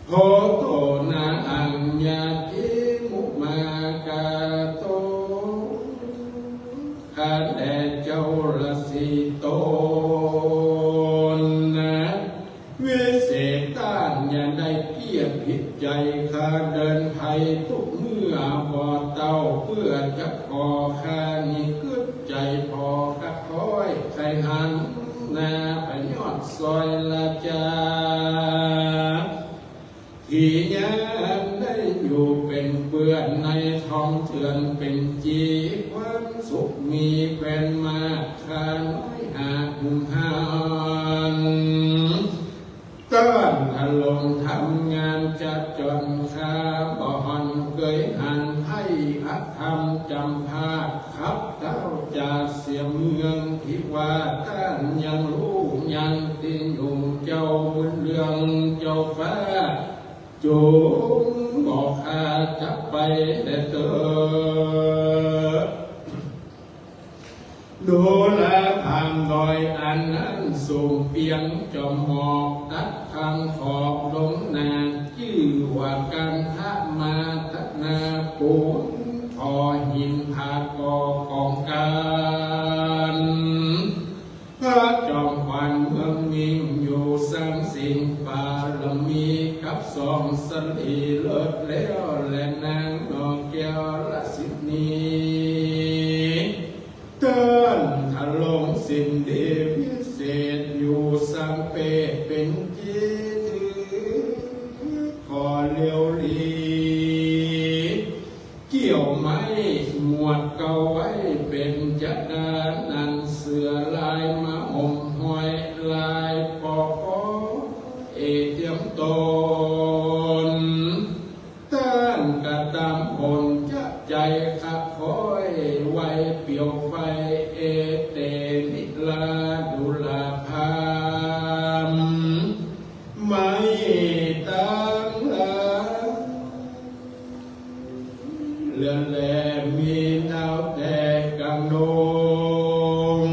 โหโตนะหัง ญาติมุมากาโต ข้าแด่เจ้าราศีตนนะ วิเศษต้านอย่าได้เกียจผิดใจ๋ ข้าเดินไพทุกเมื่อบ่เต้า เปื้อจะขอข้านี้กึ๊ดใจ๋ พอข้าคอย หันหน้าไปยอดซอยราจา ที่ยามได้อยู่เป๋นเปื้อนในท้องเถื่อนเป๋นจี ความสุขมีแควนมาก ข้าน้อยหากหุนหัน ต้านทะลงทำงานจะจ่อน ข้าบ่หันเกยหันไพร่อธรรมจ๋ำพลาด ขับเต้าจากเสียเมืองทิวา ต้านยังฮู้ยังตี้อยู่ เจ้าบุญเรืองเจ้าฟ้า จงบอกข้าจะไปแลเต๊อะ ดูราผ่านดอยอันนั้นสูงเปียง จอมหมอกตัดข้างขอบดงนา จื้อว่ากันทะมาตนาปูน ถ่อหินผาก่อกองก๋าน พระจอมขวัญเมืองมิ่งอยู่สร้างสิงห์ บารมีกับสองสะหลีเลิศแล้วแล นางนอแก้วราชินี ต้านทะลงสินดีวิเศษ อยู่สร้างเปรตเป๋นจี ถือข้อเลี้ยวหลี เกี่ยวไม้หมวดเกล้าไว้เป๋นจดา หนังเสือลายมาห่มห้อย ลายปอปอเอเตรียมต๋น ต้านกระตำหนจะใจ๋ขะค้อยไวเปลี่ยวไฟ เอเตมิลาดูราพาม ไม้ตังหลาย เลือนแลมีหนาวแต่กลางดง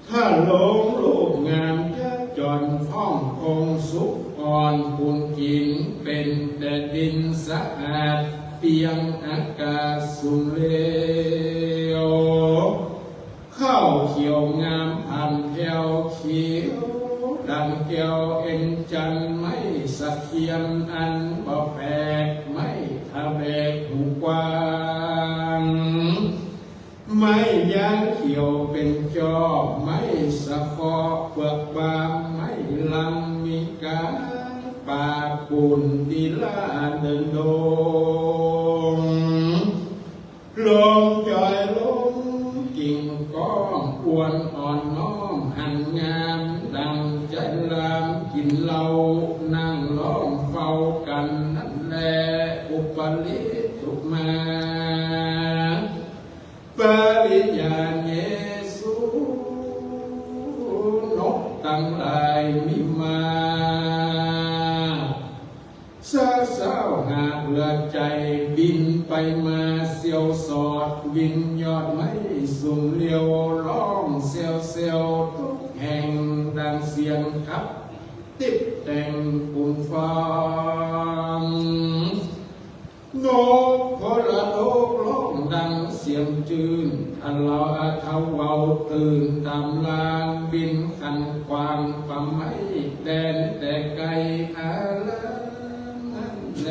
ทะลงลูกงามจะจ่อน พ่องพงสุกอ่อนปูนกิ๋น เป๋นแต่ดินสะอาด เปียงอากาศสูงเร็ว ข้าวเขียวงามพันแผ้ว เขียวดังแก้วเอ็นจันทร์ ไม้สะเคียนอันบ่แปลก ไม้ทะแบกหูกว้าง ไม้ยางเขียวเป๋นจ้อ ไม้สะเคาะเปลือกบาง ไม้ลำมีกลาง ป่าปูนดีลาเดินดง ลมจอยลมกิ่งก้อง อวนอ่อนน้อมหันงาม ดังใจ๋ลามกิ๋นเหล้า นั่งล้อมเฝ้ากั๋นนั้นแล อุปริตตุมา ปริญญาเณสุ นกตังหลายมีมา สาวๆ หากเหลือใจ๋ บินไปมาเสียวสอด บินยอดไม้สูงเลียว ฮ้องเซวๆ ตุ๊กแห่งดังเสียงขับ ติ๊บแต่งปุงฟาง นกพลนกฮ้องดังเสียงจื้น ทะเลาะทะเว้าตื่นต๋ามลาง บินขันขวางป่าไม้ แดนแต่ไกลอาลานั้นแล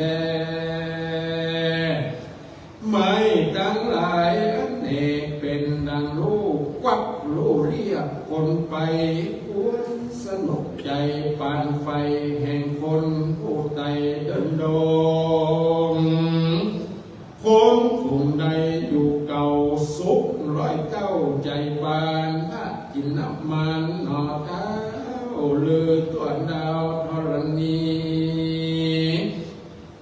ไม้ตังหลายอเนกเป๋นดังลู่ กวักลู่เรียกคนไป ควรสนุกใจ๋ปานไฟ แห่งคนผู้ไต่เดินดง คนฝูงใดอยู่เก่าสุขร้อยเต้า ใจ๋ปานพระจินมานหน่อเต้า ลือตั๋วดาวธรณี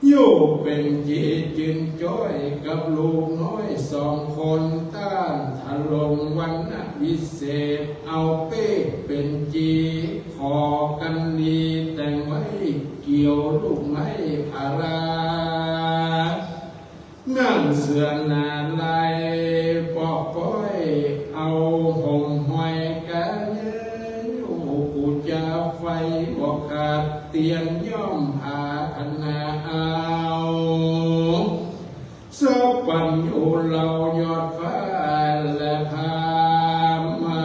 อยู่เป๋นจี๋จืนจ้อยกับลูกน้อยสองคน ต้านทะลงวรรณวิเศษ เอาเป้เป๋นจี๋ขอกันนีแต่งไว้เกี่ยวลูกไม้ผาลา นั่งเสื่อหน้าลายปอกป้อย เอาห่มห้อยกาเย้ย อยู่กูจาไฟบ่ขาด เตียนย้อมผ้าขนาเอา สะปันอยู่เหล่ายอดฟ้าและพามา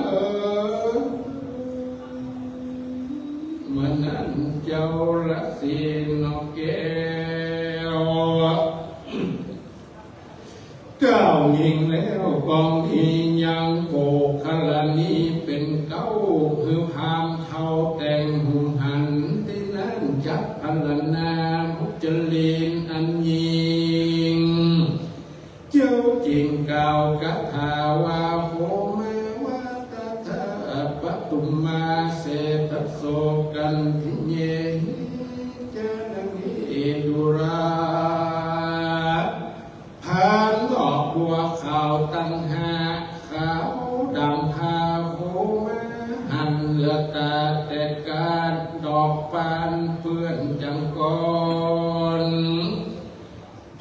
เออ เมื่อนั้นเจ้าราชินีนกแก้ว ก้าวหยิ่งแล้ว องค์นี้ยังโกกขลานีเป๋นเก๊า หื้อพราหมณ์เฒ่าแต่งหุงหัน ตี้นั้นจักพรรณนามุจลินอันยิ่ง เจ้าจึงกล่าวคาถาว่า โขมาว่า ตถาปะตุมมา เศฏโส คันธิเยหิ จารังหิ ดูรา พราหมณ์ดอกบัวขาวตังห้า ขาวดั่งผ้า โขมาหันเหลือต๋า แต่ก้านดอกปานเปื้อนจังก่อน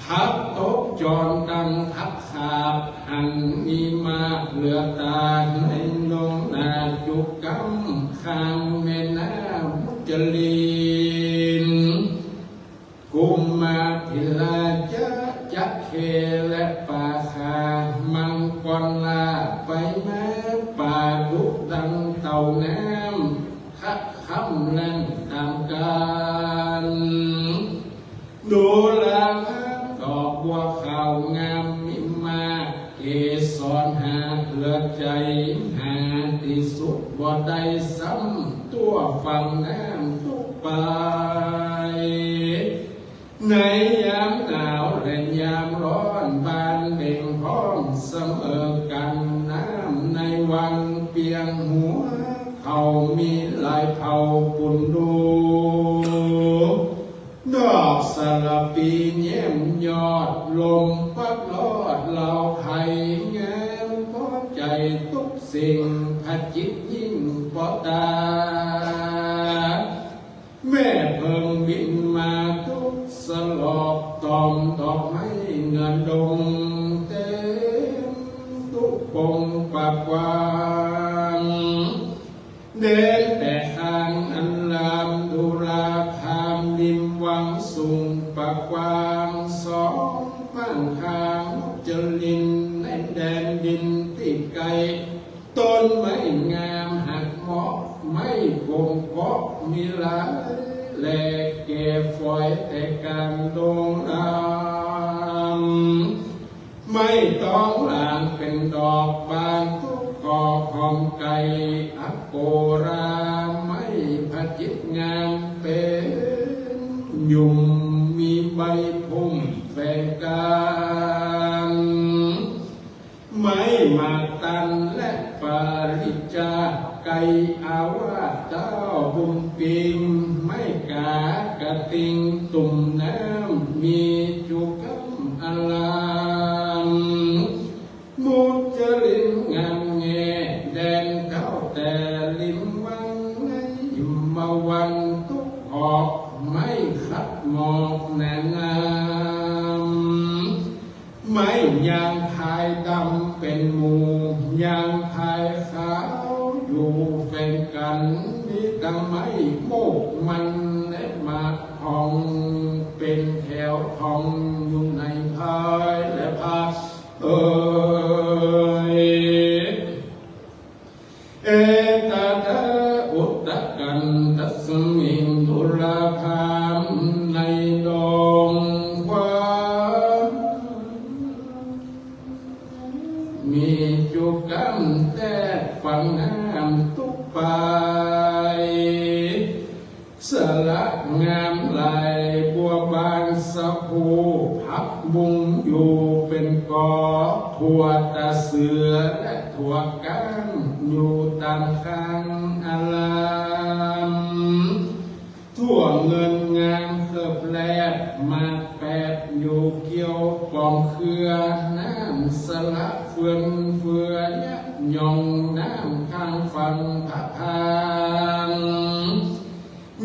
ผักตกจอนตังผักขาบ หันมีมากเหลือต๋า ในนงนาจุกก้ำ ข้างแม่น้ำมุจลิน กุมมาพิลาจะ จักเข และปาคา มังกรลา ไปมาปาดุกดังเต่าน้ำ คะค่ำแล่นต๋ามกาล ดูราพราหมณ์ดอกบัวขาวงามมีมาก เกสรหาเหลือใจ๋ หาตี้สุดบ่ได้ซ้ำ ตั้วฝั่งน้ำตุ๊ปาย ในยามหนาวและยามฮ้อน บานเบ่งพร้อมเสมอกั๋น น้ำในวังเปียงหัว เขามีหลายเผ่าปุณดู ดอกสะหละปีแย้มยอด ลมพัดลอดเหล่าไพ งามพอใจ๋ตุ๊กสิ่ง ผะจิตรยิ่งปอต๋า แม่เพิ่งบินมาตุ๊กสลอก ตอมดอกไม้เนื้อดง เต๋มตุ๊กปงปะกว้าง เด่นแต่ข้างอันลาม ดูราพราหมณ์ริมวังสูงปะกว้าง สองป้างข้างมุจลิน ในแดนดินตี้ไก๋ ต้นไม้งามหักเหมาะ ไม้กงเกาะมีหลาย แลเก๋ฝอยแต่ก๋างดงดำ ไม้ตองหลางเป๋นดอกบานตุ๊กขอบหอมไก๋ อโกรา ไม้ผะจิตรงามเป๋นหยุ่ม มีใบพุ่มแฝงกั๋น ไม้หมากตันและปาริจาต ไก๋อาวาสเต้าบุญปิง ไม้ก๋ากระติงตุ่มน้ำ มีจุกก้ำอลาม มุจลินงามแง่ แดนเก๊าแต่ริมวัง ในหิมมาวันตุ๊กขอบ ไม้ขัดหมอกหนาน้ำ ไม้ยางพายดำเป๋นหมู่ ยางพายขาวอยู่แฝงกั๋น มีตังไม้โมกมันและหมากทอง เป๋นแถวทองอยู่ในพายและพา เอ่ย เอตถาอุตตกันตัสมิง ดูราพราหมณ์ในดงกว้าง มีจุกก้ำแต๊ฝั่งน้ำตุ๊ปาย สละงามหลายบัวบานสะพู ผักบุ้งอยู่เป๋นกอ ถั่วตาเสือและถั่วก้านอยู่ต๋ามข้างอลาม ถั่วเงินงามเคิบแลบ หมากแปดอยู่เกี้ยวป๋องเครือ น้ำสละเฟือนเฟือ ยะหย่องน้ำข้างฝั่งผะพาน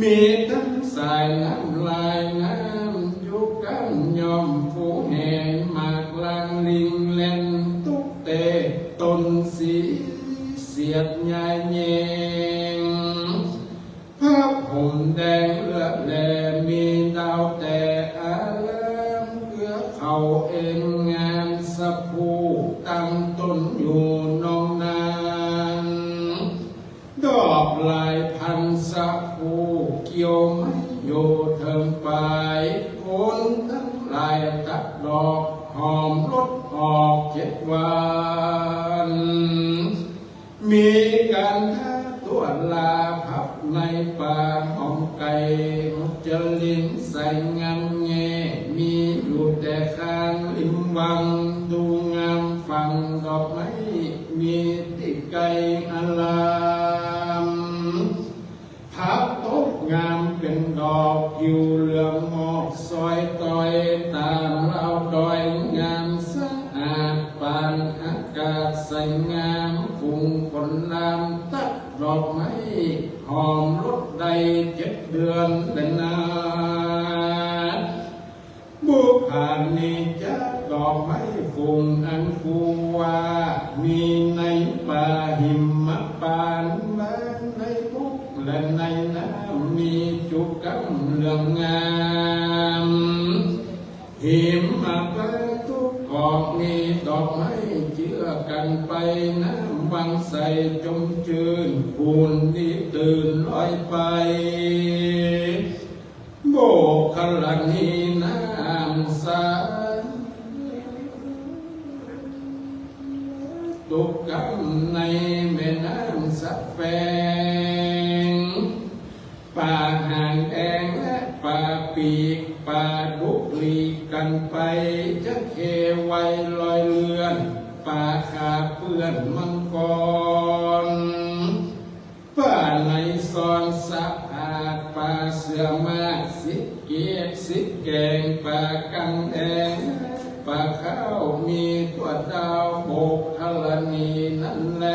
มีตังสายน้ำลายน้ำจุกก้ำย่อมฟูแหง หมากลางลิงแล่นตุ๊กเตะ ต้นสีเสียดยายเยง ผ้าห่มแดงเลือดแล มีดาวแต่อาราม เครือเขาเอ็นงามสะพู ตั้งต้นอยู่นองนาน ดอกหลายพันสะพู เกี่ยวไม้อยู่เถิงป๋าย คนตังหลายตัดดอก หอมลดออกเจ็ดวา ไกอาราม พระตกงามเป๋นดอก ผิวเหลืองหมอกซอยตอย ต๋ามราวดอยงามสะอาด ปานอากาศใสงาม ฝูงคนลามตัดดอกไม้ หอมรสได้เจ็ดเดือนแลนา บุพผาเนจะดอกไม้ฝูงอันกูว่า มีในป่าหิมพานต์ บ้านในบกและในน้ำ มีจุกำเหลืองงาม หิมพานต์ทุกกอก มีดอกไม้เจื้อกั๋นไป น้ำวังใสจมจื้น ปูนดีตื่นลอยไป โมคคัลลานีน้ำใส ตุกกำในแม่น้ำสะแฟง ป๋าหางแดงและป๋าปีก ป๋าดุกหลีกกั๋นไป จระเข้ว่ายลอยเลื่อน ป๋าขาเปื้อนมังกร ป๋าในซอนสะอาด ป๋าเสือมากสิบเกียกสิบแกง ป๋ากังแดง ป๋าข้าวมีกั๋วดาว โมคคัลลานีนั้นแล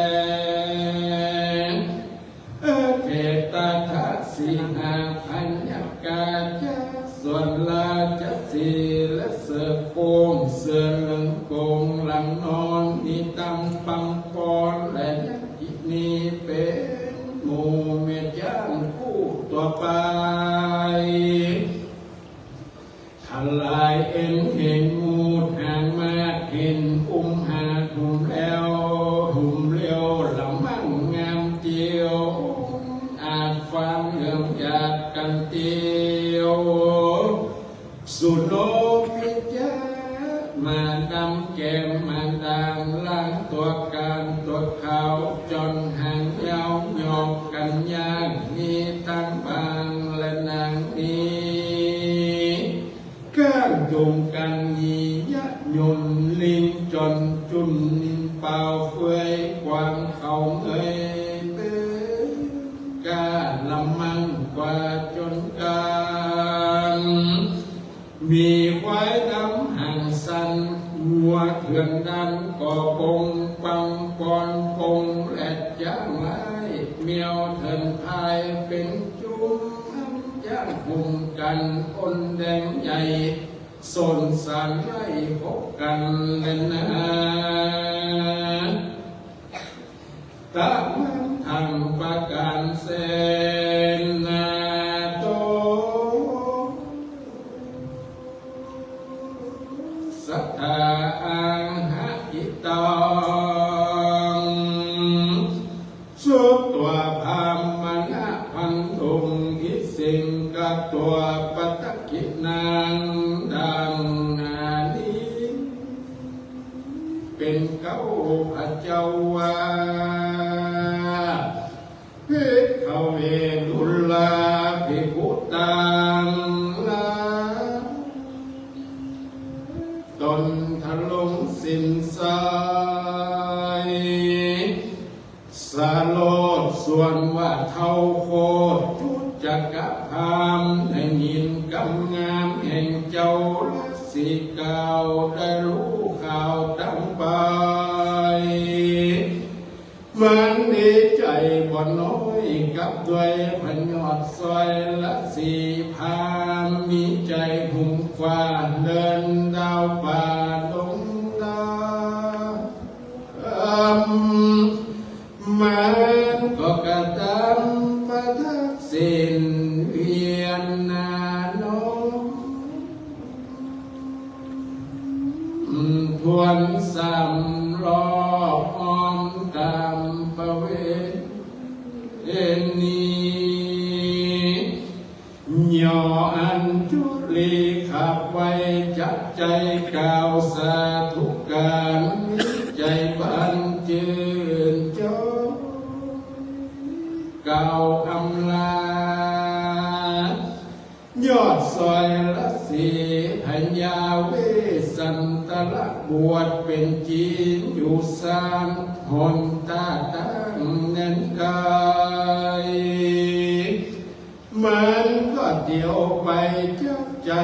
เออ เขตตาทะสีหาพญากาจะ ส่วนราชสีห์และเสือโคร่ง เสือเหลืองโก๋งหลังนอน มีตังปังปอนและยักษินี เป๋นหมู่แม่จ๊างคู่ตั๋วไป ทลายเอ็นเห็นหมูดหางมาก เห็นอุ้มหาดหุมแล้ว หุมเร็วละมั่งงามเจียว อาจฟางเหลืองหยาดกั๋นเตียว สุโนมิยะ มาดำแก้มมาด่าง ล้างตั๋วก๋านตั๋วขาว จ่อนหางยาวหยอกกั๋นย่าง มีตังบางและนางนี้ ก้างจุ่มกั๋นหยียะหยุ่น ลิงจ่อนจุ่นเป่าเฟือย กวางเขาเงยเป๋นก้าละมั่งกว่าจนก๋าน มีควายดำหางสั้น งัวเถื่อนดันก่อปง ปังปอนปงและจ๊างร้าย แมวเถินพายเป๋นจุ้ม จ๊างหุมกั๋นอ้นแดงใหญ่ สนสารไล่พบกั๋นแลนา ตะมันทังประก๋านเสนาโต สัตถาอังหะอิตัง สุตวาพรามณะพันธุง อิสิงกะตวาปัตตะกินัง ดังนานี้ เป๋นเก๊าพระเจ้าว่า ภิกขเว ดูราภิกขุตังหลาย ต๋นทรงสิ้นสาย สโลดส่วนว่าเฒ่าโคตร จุจกพราหมณ์ ได้ยินกำงามแห่งเจ้าราศีกล่าว ได้ฮู้ข่าวตังไป มันดีใจ๋บ่น้อย กับด้วยพญอดสวยราศีพราหมณ์ มีใจ๋หุมขว้าเดินดาวป่าดงดำ มันก็กระตำประทักษิณเวียนนาน้อม ทวนสามรอบอ้อมต๋ามประเวณี ย่ออัญชุลีขับไหว้จับใจ๋กล่าวสาธุก๋าน มีใจ๋บานจื้นจอย กล่าวอำลา ยอดสวยราศีพญาเวสสันตะละ บวชเป๋นจีนอยู่สามหน ต้าตั้งแดนไก๋ มันก็เตียวไปจับใจ๋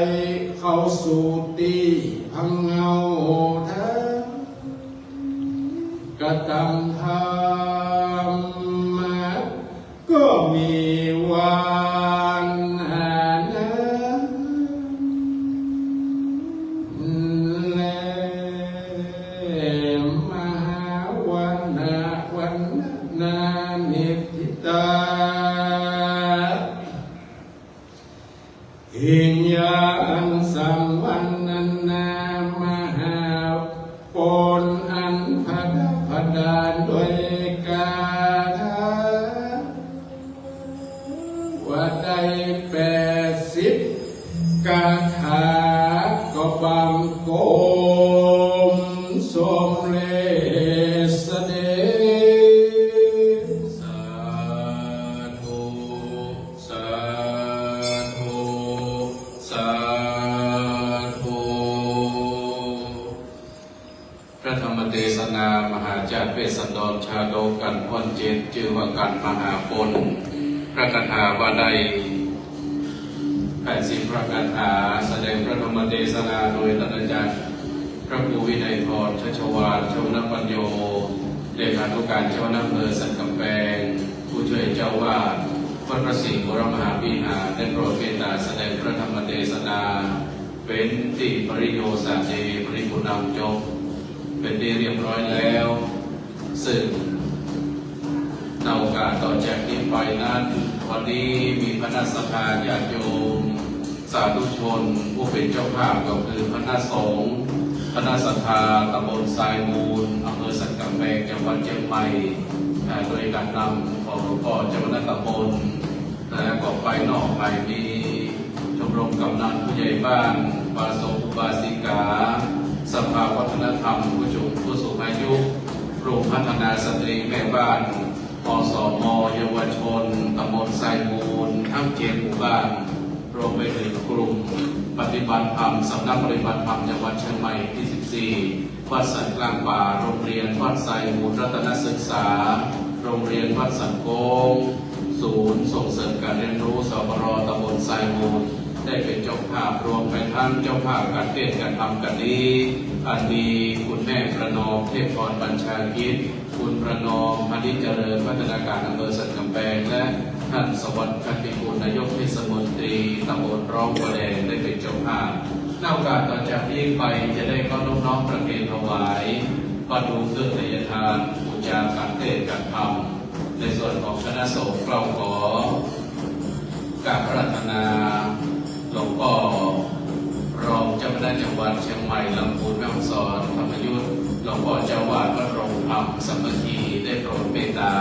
เข้าสู่ตี้พังเงา ตังกระตังธรรมะ ก็มีวันหานั้นแล มหาวันนะวันนะนานิทธิตา หิงยาอันสังวรรณนามหาปณอันผดาผดาญด้วยกาถา ว่าได้แปดสิบกาถา ก็บังคมสมเร็จเสด็จ สาธุ สาธุ สาธุ พระธรรมเตสนามหาจาติเวสสันดรชาดกกัณฑ์พ่อนเจ็ด จื้อว่ากัณฑ์มหาปณ พระคาถาว่าได้แปดสิบพระคาถา แสดงพระธรรมเตสนาโดยท่านอาจารย์ พระครูวินัยทร ชัชวาล ชวนปัญโญ เลขานุการเจ้าคณะอำเภอสันกำแปง ผู้ช่วยเจ้าวาดวัดพระสิงห์วรมหาวิหาร ได้โปรดเมตตาแสดงพระธรรมเตสนา เป๋นตี้ปริโยสาเน ปริภูณังจบ เป๋นตี้เรียบร้อยแล้ว ซึ่ง ในโอกาสต่อจากนี้ไปนั้น วันนี้มีคณะศรัทธาญาติโยม สาธุชนผู้เป๋นเจ้าภาพก็คือคณะสงฆ์ คณะศรัทธาตำบลทรายมูล อำเภอสันกำแปง จังหวัดเจียงใหม่ อ่า โดยการนำของหลวงพ่อเจ้าคณะตำบล และก็ภายนอกภายใน ชมรมกำนันผู้ใหญ่บ้าน อุบาสกอุบาสิกา สภาวัฒนธรรมผู้สูง ผู้สูงอายุ กลุ่มพัฒนาสตรีแม่บ้าน อสม เยาวชนตำบลทรายมูล ทั้งเจ็ดหมู่บ้าน รวมไปถึงกลุ่มปฏิบัติธรรม สำนักปฏิบัติธรรมจังหวัดเชียงใหม่ที่สิบสี่ วัดสันกลางป่า โรงเรียนวัดทรายมูลรัตนศึกษา โรงเรียนวัดสันโค้ง ศูนย์ส่งเสริมการเรียนรู้ สปร ตำบลทรายมูล ได้เป๋นเจ้าภาพ รวมไปทั้งเจ้าภาพก๋านเตสน์ก๋านธรรมกั๋นนี้ อันมีคุณแม่ประนอม เทพพรบัญชากิจ คุณประนอม พานิชเจริญ พัฒนาการอำเภอสันกำแปง และท่านสวัสดิ์ ขัตติกุล นายกเทศมนตรีตำบลร้องกว่าแดง ได้เป๋นเจ้าภาพ ในโอกาสต่อจากนี้ไปจะได้เคารพน้อมประเคนถวายวัตถุเครื่องไทยทาน บูชาก๋านเตสน์ก๋านธรรม ในส่วนของคณะสงฆ์ เฮาขอกราบอาราธนาหลวงพ่อรองเจ้าคณะจังหวัดเชียงใหม่ ลำพูน แม่ฮ่องสอน ธรรมยุต หลวงพ่อเจ้าวาดวัดโรงธรรมสามัคคี ได้โปรดเมตตา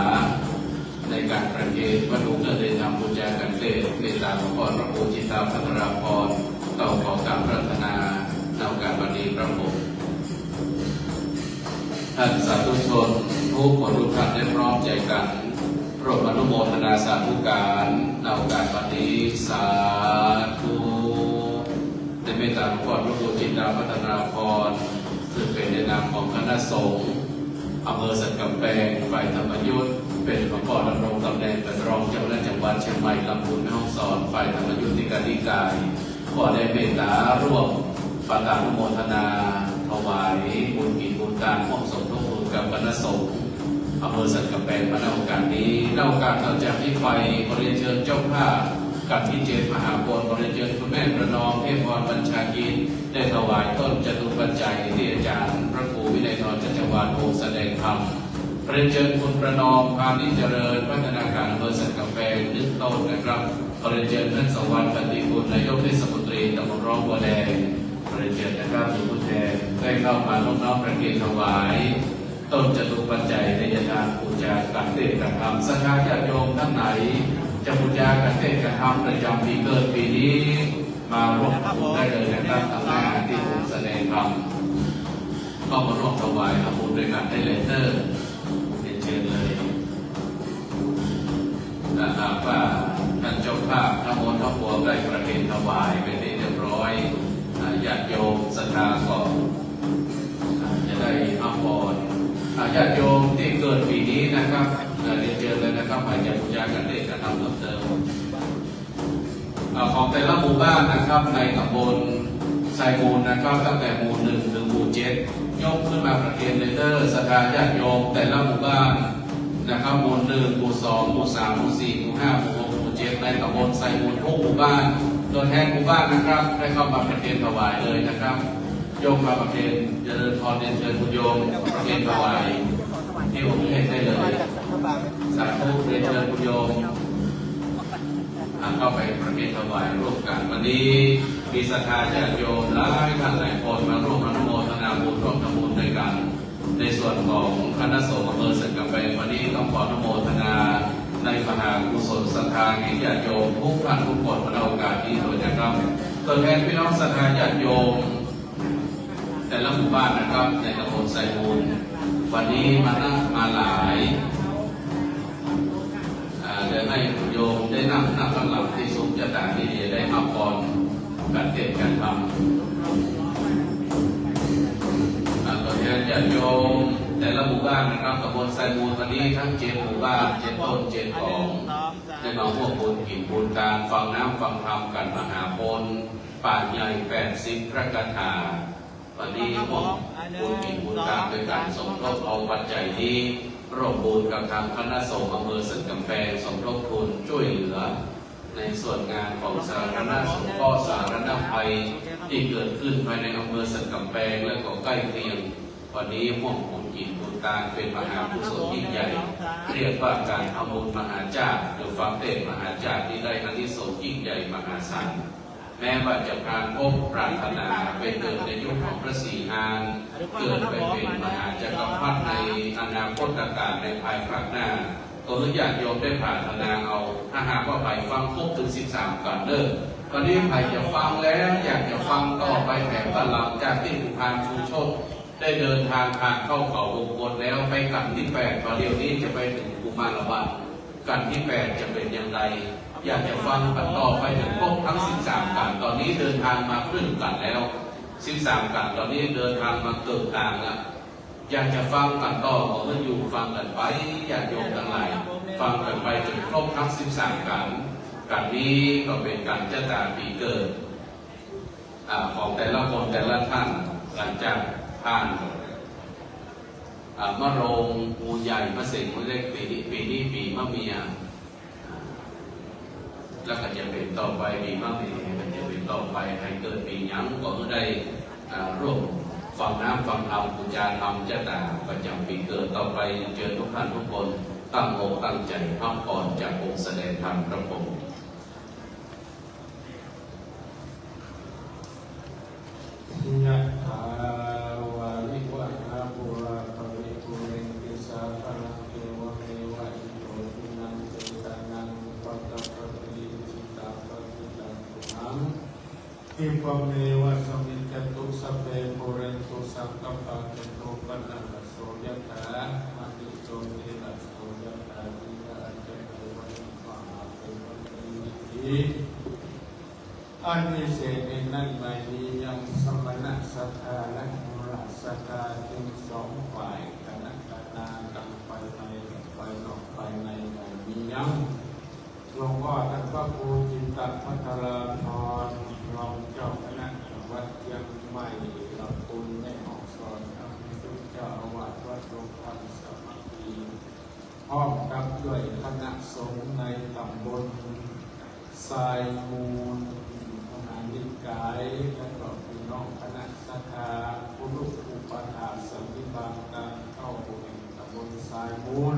ในก๋านประเคนวัตถุเครื่องไทยทานบูชาก๋านเตสน์ เมตตาหลวงพ่อพระครูจิตตาพัทราพร เฮาขอกราบอาราธนาในโอกาสวันนี้ครับผม ท่านสาธุชนทุกคนทุกท่านได้พร้อมใจ๋กั๋นร่วมอนุโมทนาสาธุก๋านในโอกาสวันนี้ สาธุ ในเมตตาหลวงพ่อพระครูจิตตาพัทราพร ซึ่งเป๋นในนามของคณะสงฆ์อำเภอสันกำแปง ฝ่ายธรรมยุต เป๋นหลวงพ่อดำรงต๋ำแหน่งเป๋นรองเจ้าคณะจังหวัดเชียงใหม่ ลำพูน แม่ฮ่องสอน ฝ่ายธรรมยุติกาธิการ ก็ได้เมตตาร่วมปาฐานุโมทนาถวายบุญกิจบุญตาน ร่วมสมทบบุญกับคณะสงฆ์อำเภอสันกำแปงมาในโอกาสนี้ ในโอกาสต่อจากนี้ไป ขอเรียนเจิญเจ้าภาพก๋านที่เจ็ดมหาปณ ขอเรียนเจิญคุณแม่ประนอม เทพพรบัญชากิจ ได้ถวายต้นจตุปัจจัยตี้อาจารย์พระครูวินัยทร ชัชวาล โอสถแสดงธรรม เรียนเจิญคุณประนอม พานิชเจริญ พัฒนาการอำเภอสันกำแปง หนึ่งต้นนะครับ เรียนเจิญท่านสวัสดิ์ ขัตติกุล นายกเทศมนตรีตำบลร้องกว่าแดง เรียนเจิญนะครับ มีผู้แทนได้เข้ามาร่วมน้อมประเคนถวาย ต้นจตุปัจจัยไทยทานบูชาก๋านเตสน์ก๋านธรรม ศรัทธาญาติโยมท่านไหน จะบูชาก๋านเตสน์ก๋านธรรมประจ๋ำปี๋เกิดปี๋นี้ มาร่วมทำบุญได้เลยนะครับ ตางหน้าตี้ผมแสดงธรรม ก็มาร่วมถวายทำบุญด้วยกั๋นได้เลยเน่อ เรียนเจิญเลย ถ้าหากว่าท่านเจ้าภาพทั้งหมดทั้งปวงได้ประเคนถวายเป๋นตี้เรียบร้อย อ่า ญาติโยมศรัทธาก็ อ่า เกิดปี๋นี้นะครับ เอ่อ เรียนเจิญเลยนะครับ ใผจะปู๋จากั๋นเตชน์กั๋นทำเพิ่มเติม เอ่อ ของแต่ละหมู่บ้านนะครับ ในต๋ำบลไซมูลนะครับ ตั้งแต่หมู่หนึ่งถึงหมู่เจ็ด ยกขึ้นมาประเคนเลยเด้อ ศรัทธาญาติโยมแต่ละหมู่บ้านนะครับ หมู่หนึ่ง หมู่สอง หมู่สาม หมู่สี่ หมู่ห้า หมู่หก หมู่เจ็ด ในต๋ำบลไซมูลทุกหมู่บ้าน ตัวแทนหมู่บ้านนะครับ ได้เข้ามาประเคนถวายเลยนะครับ โยมมาประเคน เจริญพร เรียนเจิญคุณโยมประเคนถวาย ที่องค์เทพได้เลย สาธุ เรียนเจิญคุณโยม อ่ะ เข้าไปประเคนถวายร่วมกั๋น วันนี้มีศรัทธาญาติโยมหลายท่านหลายคนมาร่วมอนุโมทนาบุญ ร่วมทำบุญด้วยกั๋น ในส่วนของคณะสงฆ์อำเภอสันกำแพง วันนี้ต้องขออนุโมทนาในมหากุศลศรัทธาแห่งญาติโยมทุกท่านทุกคน มาในโอกาสนี้ด้วยนะครับ ตัวแทนพี่น้องศรัทธาญาติโยม แต่ละหมู่บ้านนะครับ ในต๋ำบลไซมูล วันนี้มานัก มาหลาย อ่า เดี๋ยวหื้อโยมได้นั่ง นั่งข้างหลังตี้สุข จะได้ ตี้จะได้ฮับพรกั๋นเตชน์กั๋นทำ อ่า ตัวแทนญาติโยมแต่ละหมู่บ้านนะครับ ต๋ำบลไซมูล วันนี้ทั้งเจ็ดหมู่บ้าน เจ็ดต้น เจ็ดของ ได้มาร่วมบุญกิ๋นบุญตาน ฟังน้ำฟังธรรมกั๋น มหาพล ป่าใหญ่แปดสิบพระคาถา วันนี้ร่วมบุญกิ๋นบุญตานโดยก๋านสมทบเอาปัจจัยนี้ ร่วมบุญกับทางคณะสงฆ์อำเภอสันกำแพง สมทบทุนช่วยเหลือ ในส่วนงานของสาธารณสงเคราะห์สาธารณภัย ตี้เกิดขึ้นภายในอำเภอสันกำแพงและก็ใก้เคียง วันนี้ร่วมบุญกิ๋นบุญตานเป๋นมหากุศลยิ่งใหญ่ เรียกว่าก๋านทำบุญมหาชาติ หรือฟังเตชน์มหาชาติ ตี้ได้อานิสงส์ยิ่งใหญ่มหาศาล แม้ว่าจะปรารภพปรารถนาไปเกิดในยุคของพระศรีอาน เกิดไปเป๋นมหาจักรพรรดิในอนาคตกาลในภายภาคหน้า ก็หื้อญาติโยมได้ปรารถนาเอา ถ้าหากว่าใผฟังครบเถิงสิบสามกัณฑ์เน่อ ต๋อนนี้ใผจะฟังแล้ว อยากจะฟังต่อไปแถมว่าหลังจากตี้ปู่พานชูโชติได้เดินทางผ่านเข้าเขาวงกตแล้ว ไปกัณฑ์ตี้แปด พอเดี๋ยวนี้จะไปเถิงกุมารวาส กัณฑ์ตี้แปดจะเป๋นอย่างไร อยากจะฟังกั๋นต่อไปเถิงครบตึงสิบสามกัณฑ์ ต๋อนนี้เดินทางมาครึ่งกัณฑ์แล้ว สิบสามกัณฑ์ ต๋อนนี้เดินทางมาเกิ่งตางแล้ว อยากจะฟังกั๋นต่อ ก็หื้ออยู่ฟังกั๋นไป ญาติโยมตังหลาย ฟังกั๋นไปจนครบตึงสิบสามกัณฑ์ กัณฑ์นี้ก็เป๋นกัณฑ์จะต๋าปี๋เกิด อ่า ของแต่ละคนแต่ละท่าน หลังจากผ่าน อ่า มะโรง งูใหญ่ มะเสง งูเล็ก ปี๋นี้ ปี๋นี้ปี๋มะเมีย แล้วก็จะเป๋นต่อไปปี๋มะเมีย ก็จะเป๋นต่อไป ใผเกิดปี๋หยังก็หื้อได้ อ่า ร่วมฟังน้ำฟังธรรม ปู๋จาธรรมจะต๋าประจ๋ำปี๋เกิดต่อไป เจิญทุกท่านทุกคนตั้งอกตั้งใจ๋ฮับพรจากองค์แสดงธรรมครับผม Yathā vārivahā pūrā paripūrenti sāgaraṃ, evameva ito dinnaṃ petānaṃ upakappati. Icchitaṃ patthitaṃ tumhaṃ khippameva samijjhatu, sabbe pūrentu saṅkappā, cando paṇṇaraso yathā, maṇi jotiraso yathā. อันพิเศษในนั้นไม่มียัง สมณะศรัทธาและมูลศรัทธา จึงสองฝ่าย คณะนานา ตังภายในภายนอก ภายในไม่มียัง หลวงพ่อท่านพระครูจิตตภัทราพร รองเจ้าคณะจังหวัดเชียงใหม่ และคุณแม่ห้องสอน ทั้งทุกเจ้าอาวาสวัดดงธรรมสามัคคี พร้อมกับด้วยคณะสงฆ์ในตำบลทรายมูลมหานิกาย และก็พี่น้องคณะศรัทธา ผู้ลูกผู้ประทานสันนิบาตการเข้าแห่งตำบลทรายมูล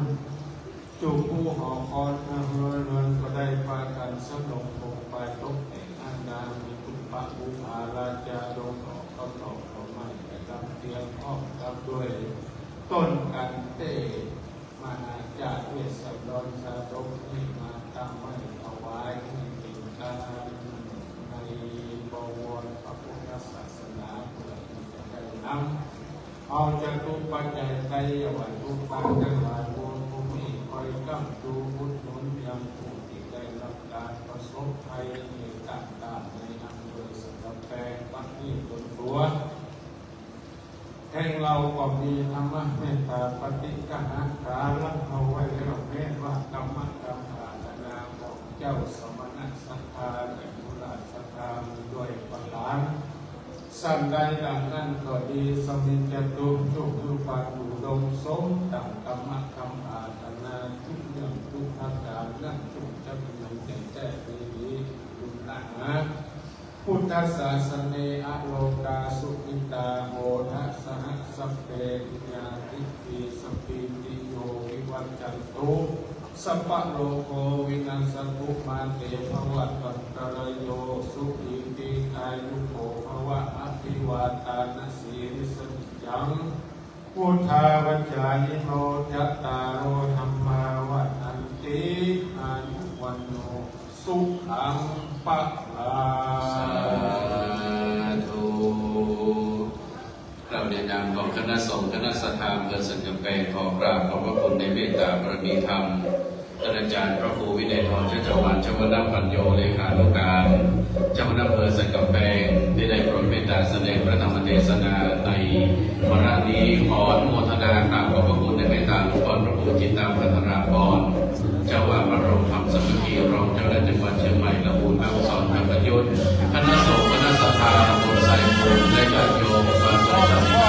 จุผู้หอคอนเฮือนเรือนก็ได้ปากันสนมพงไปตกแต่งห้างดาง มีคุณพระบูผาราชาดงออกข้าวตอกดอกไม้ประจำเตียง พร้อมกับด้วยต้นกันเต้ มหาจาติเวสสันดรสาดกนี้มาตั้งไว้ถวายให้เป็นการในบวรพระพุทธศาสนา เพื่อที่จะได้นำเอาจตุปัจจัยไตรยวัตถุต่างๆ ทั้งหลาย โวภูมิ คอยค้ำชูอุดหนุนยังผู้ที่ได้รับการประสบภัยในต่างๆ ในอำเภอสันกำแพง บัดนี้ตนตัว แห่งเราก็มีธรรมเมตตาปฏิกหา สมณศรัทธา และปุราชศรัทธา ด้วยประการ สันใดดังนั้นก็ดี สมิงจะตุ จุ่งหื้อความอยู่ดำรงดั่งกำมะกำปรารถนา ทุกเรื่องทุกประการ นั้นจุ่งจะเจริญแจ้งแจ้งดีดี ดุลนะ พุทธศาสเน อโลกา สุขิตา โห ทัสสะ สัพเพ ปุญญา ทิฏฐิ สัพพีติโย วิวัจจันตุ สัพพะโรโค วินัสสตุ มาเต ภวัตวันตะรายโย สุขี ทีฆายุโก ภวะ อภิวาทานะสีลิสสะนิจจัง วุฑฒาปจายิโน จัตตาโร ธัมมา วัฑฒันติ อายุ วัณโณ สุขัง พลัง สาธุ กล่าวในนามของคณะสงฆ์คณะศรัทธาอำเภอสันกำแพง ขอกราบขอบพระคุณในเมตตาบารมีธรรม ท่านอาจารย์พระครูวินัยทร ชัชวาล ชวนปัญโญ เลขานุการ เจ้าคณะอำเภอสันกำแพง ที่ได้โปรดเมตตาแสดงพระธรรมเทศนาในวาระนี้ ขออนุโมทนากราบขอบพระคุณในเมตตาหลวงพ่อพระครูจิตตาพัทรากร เจ้าว่าพระบรมธรรมสามัคคี รองเจ้าคณะจังหวัดเชียงใหม่ และครูแม่ฮ่องสอน ธรรมยุทธ คณะสงฆ์คณะศรัทธาตำบลไซภูมิ และญาติโยมอุบาสก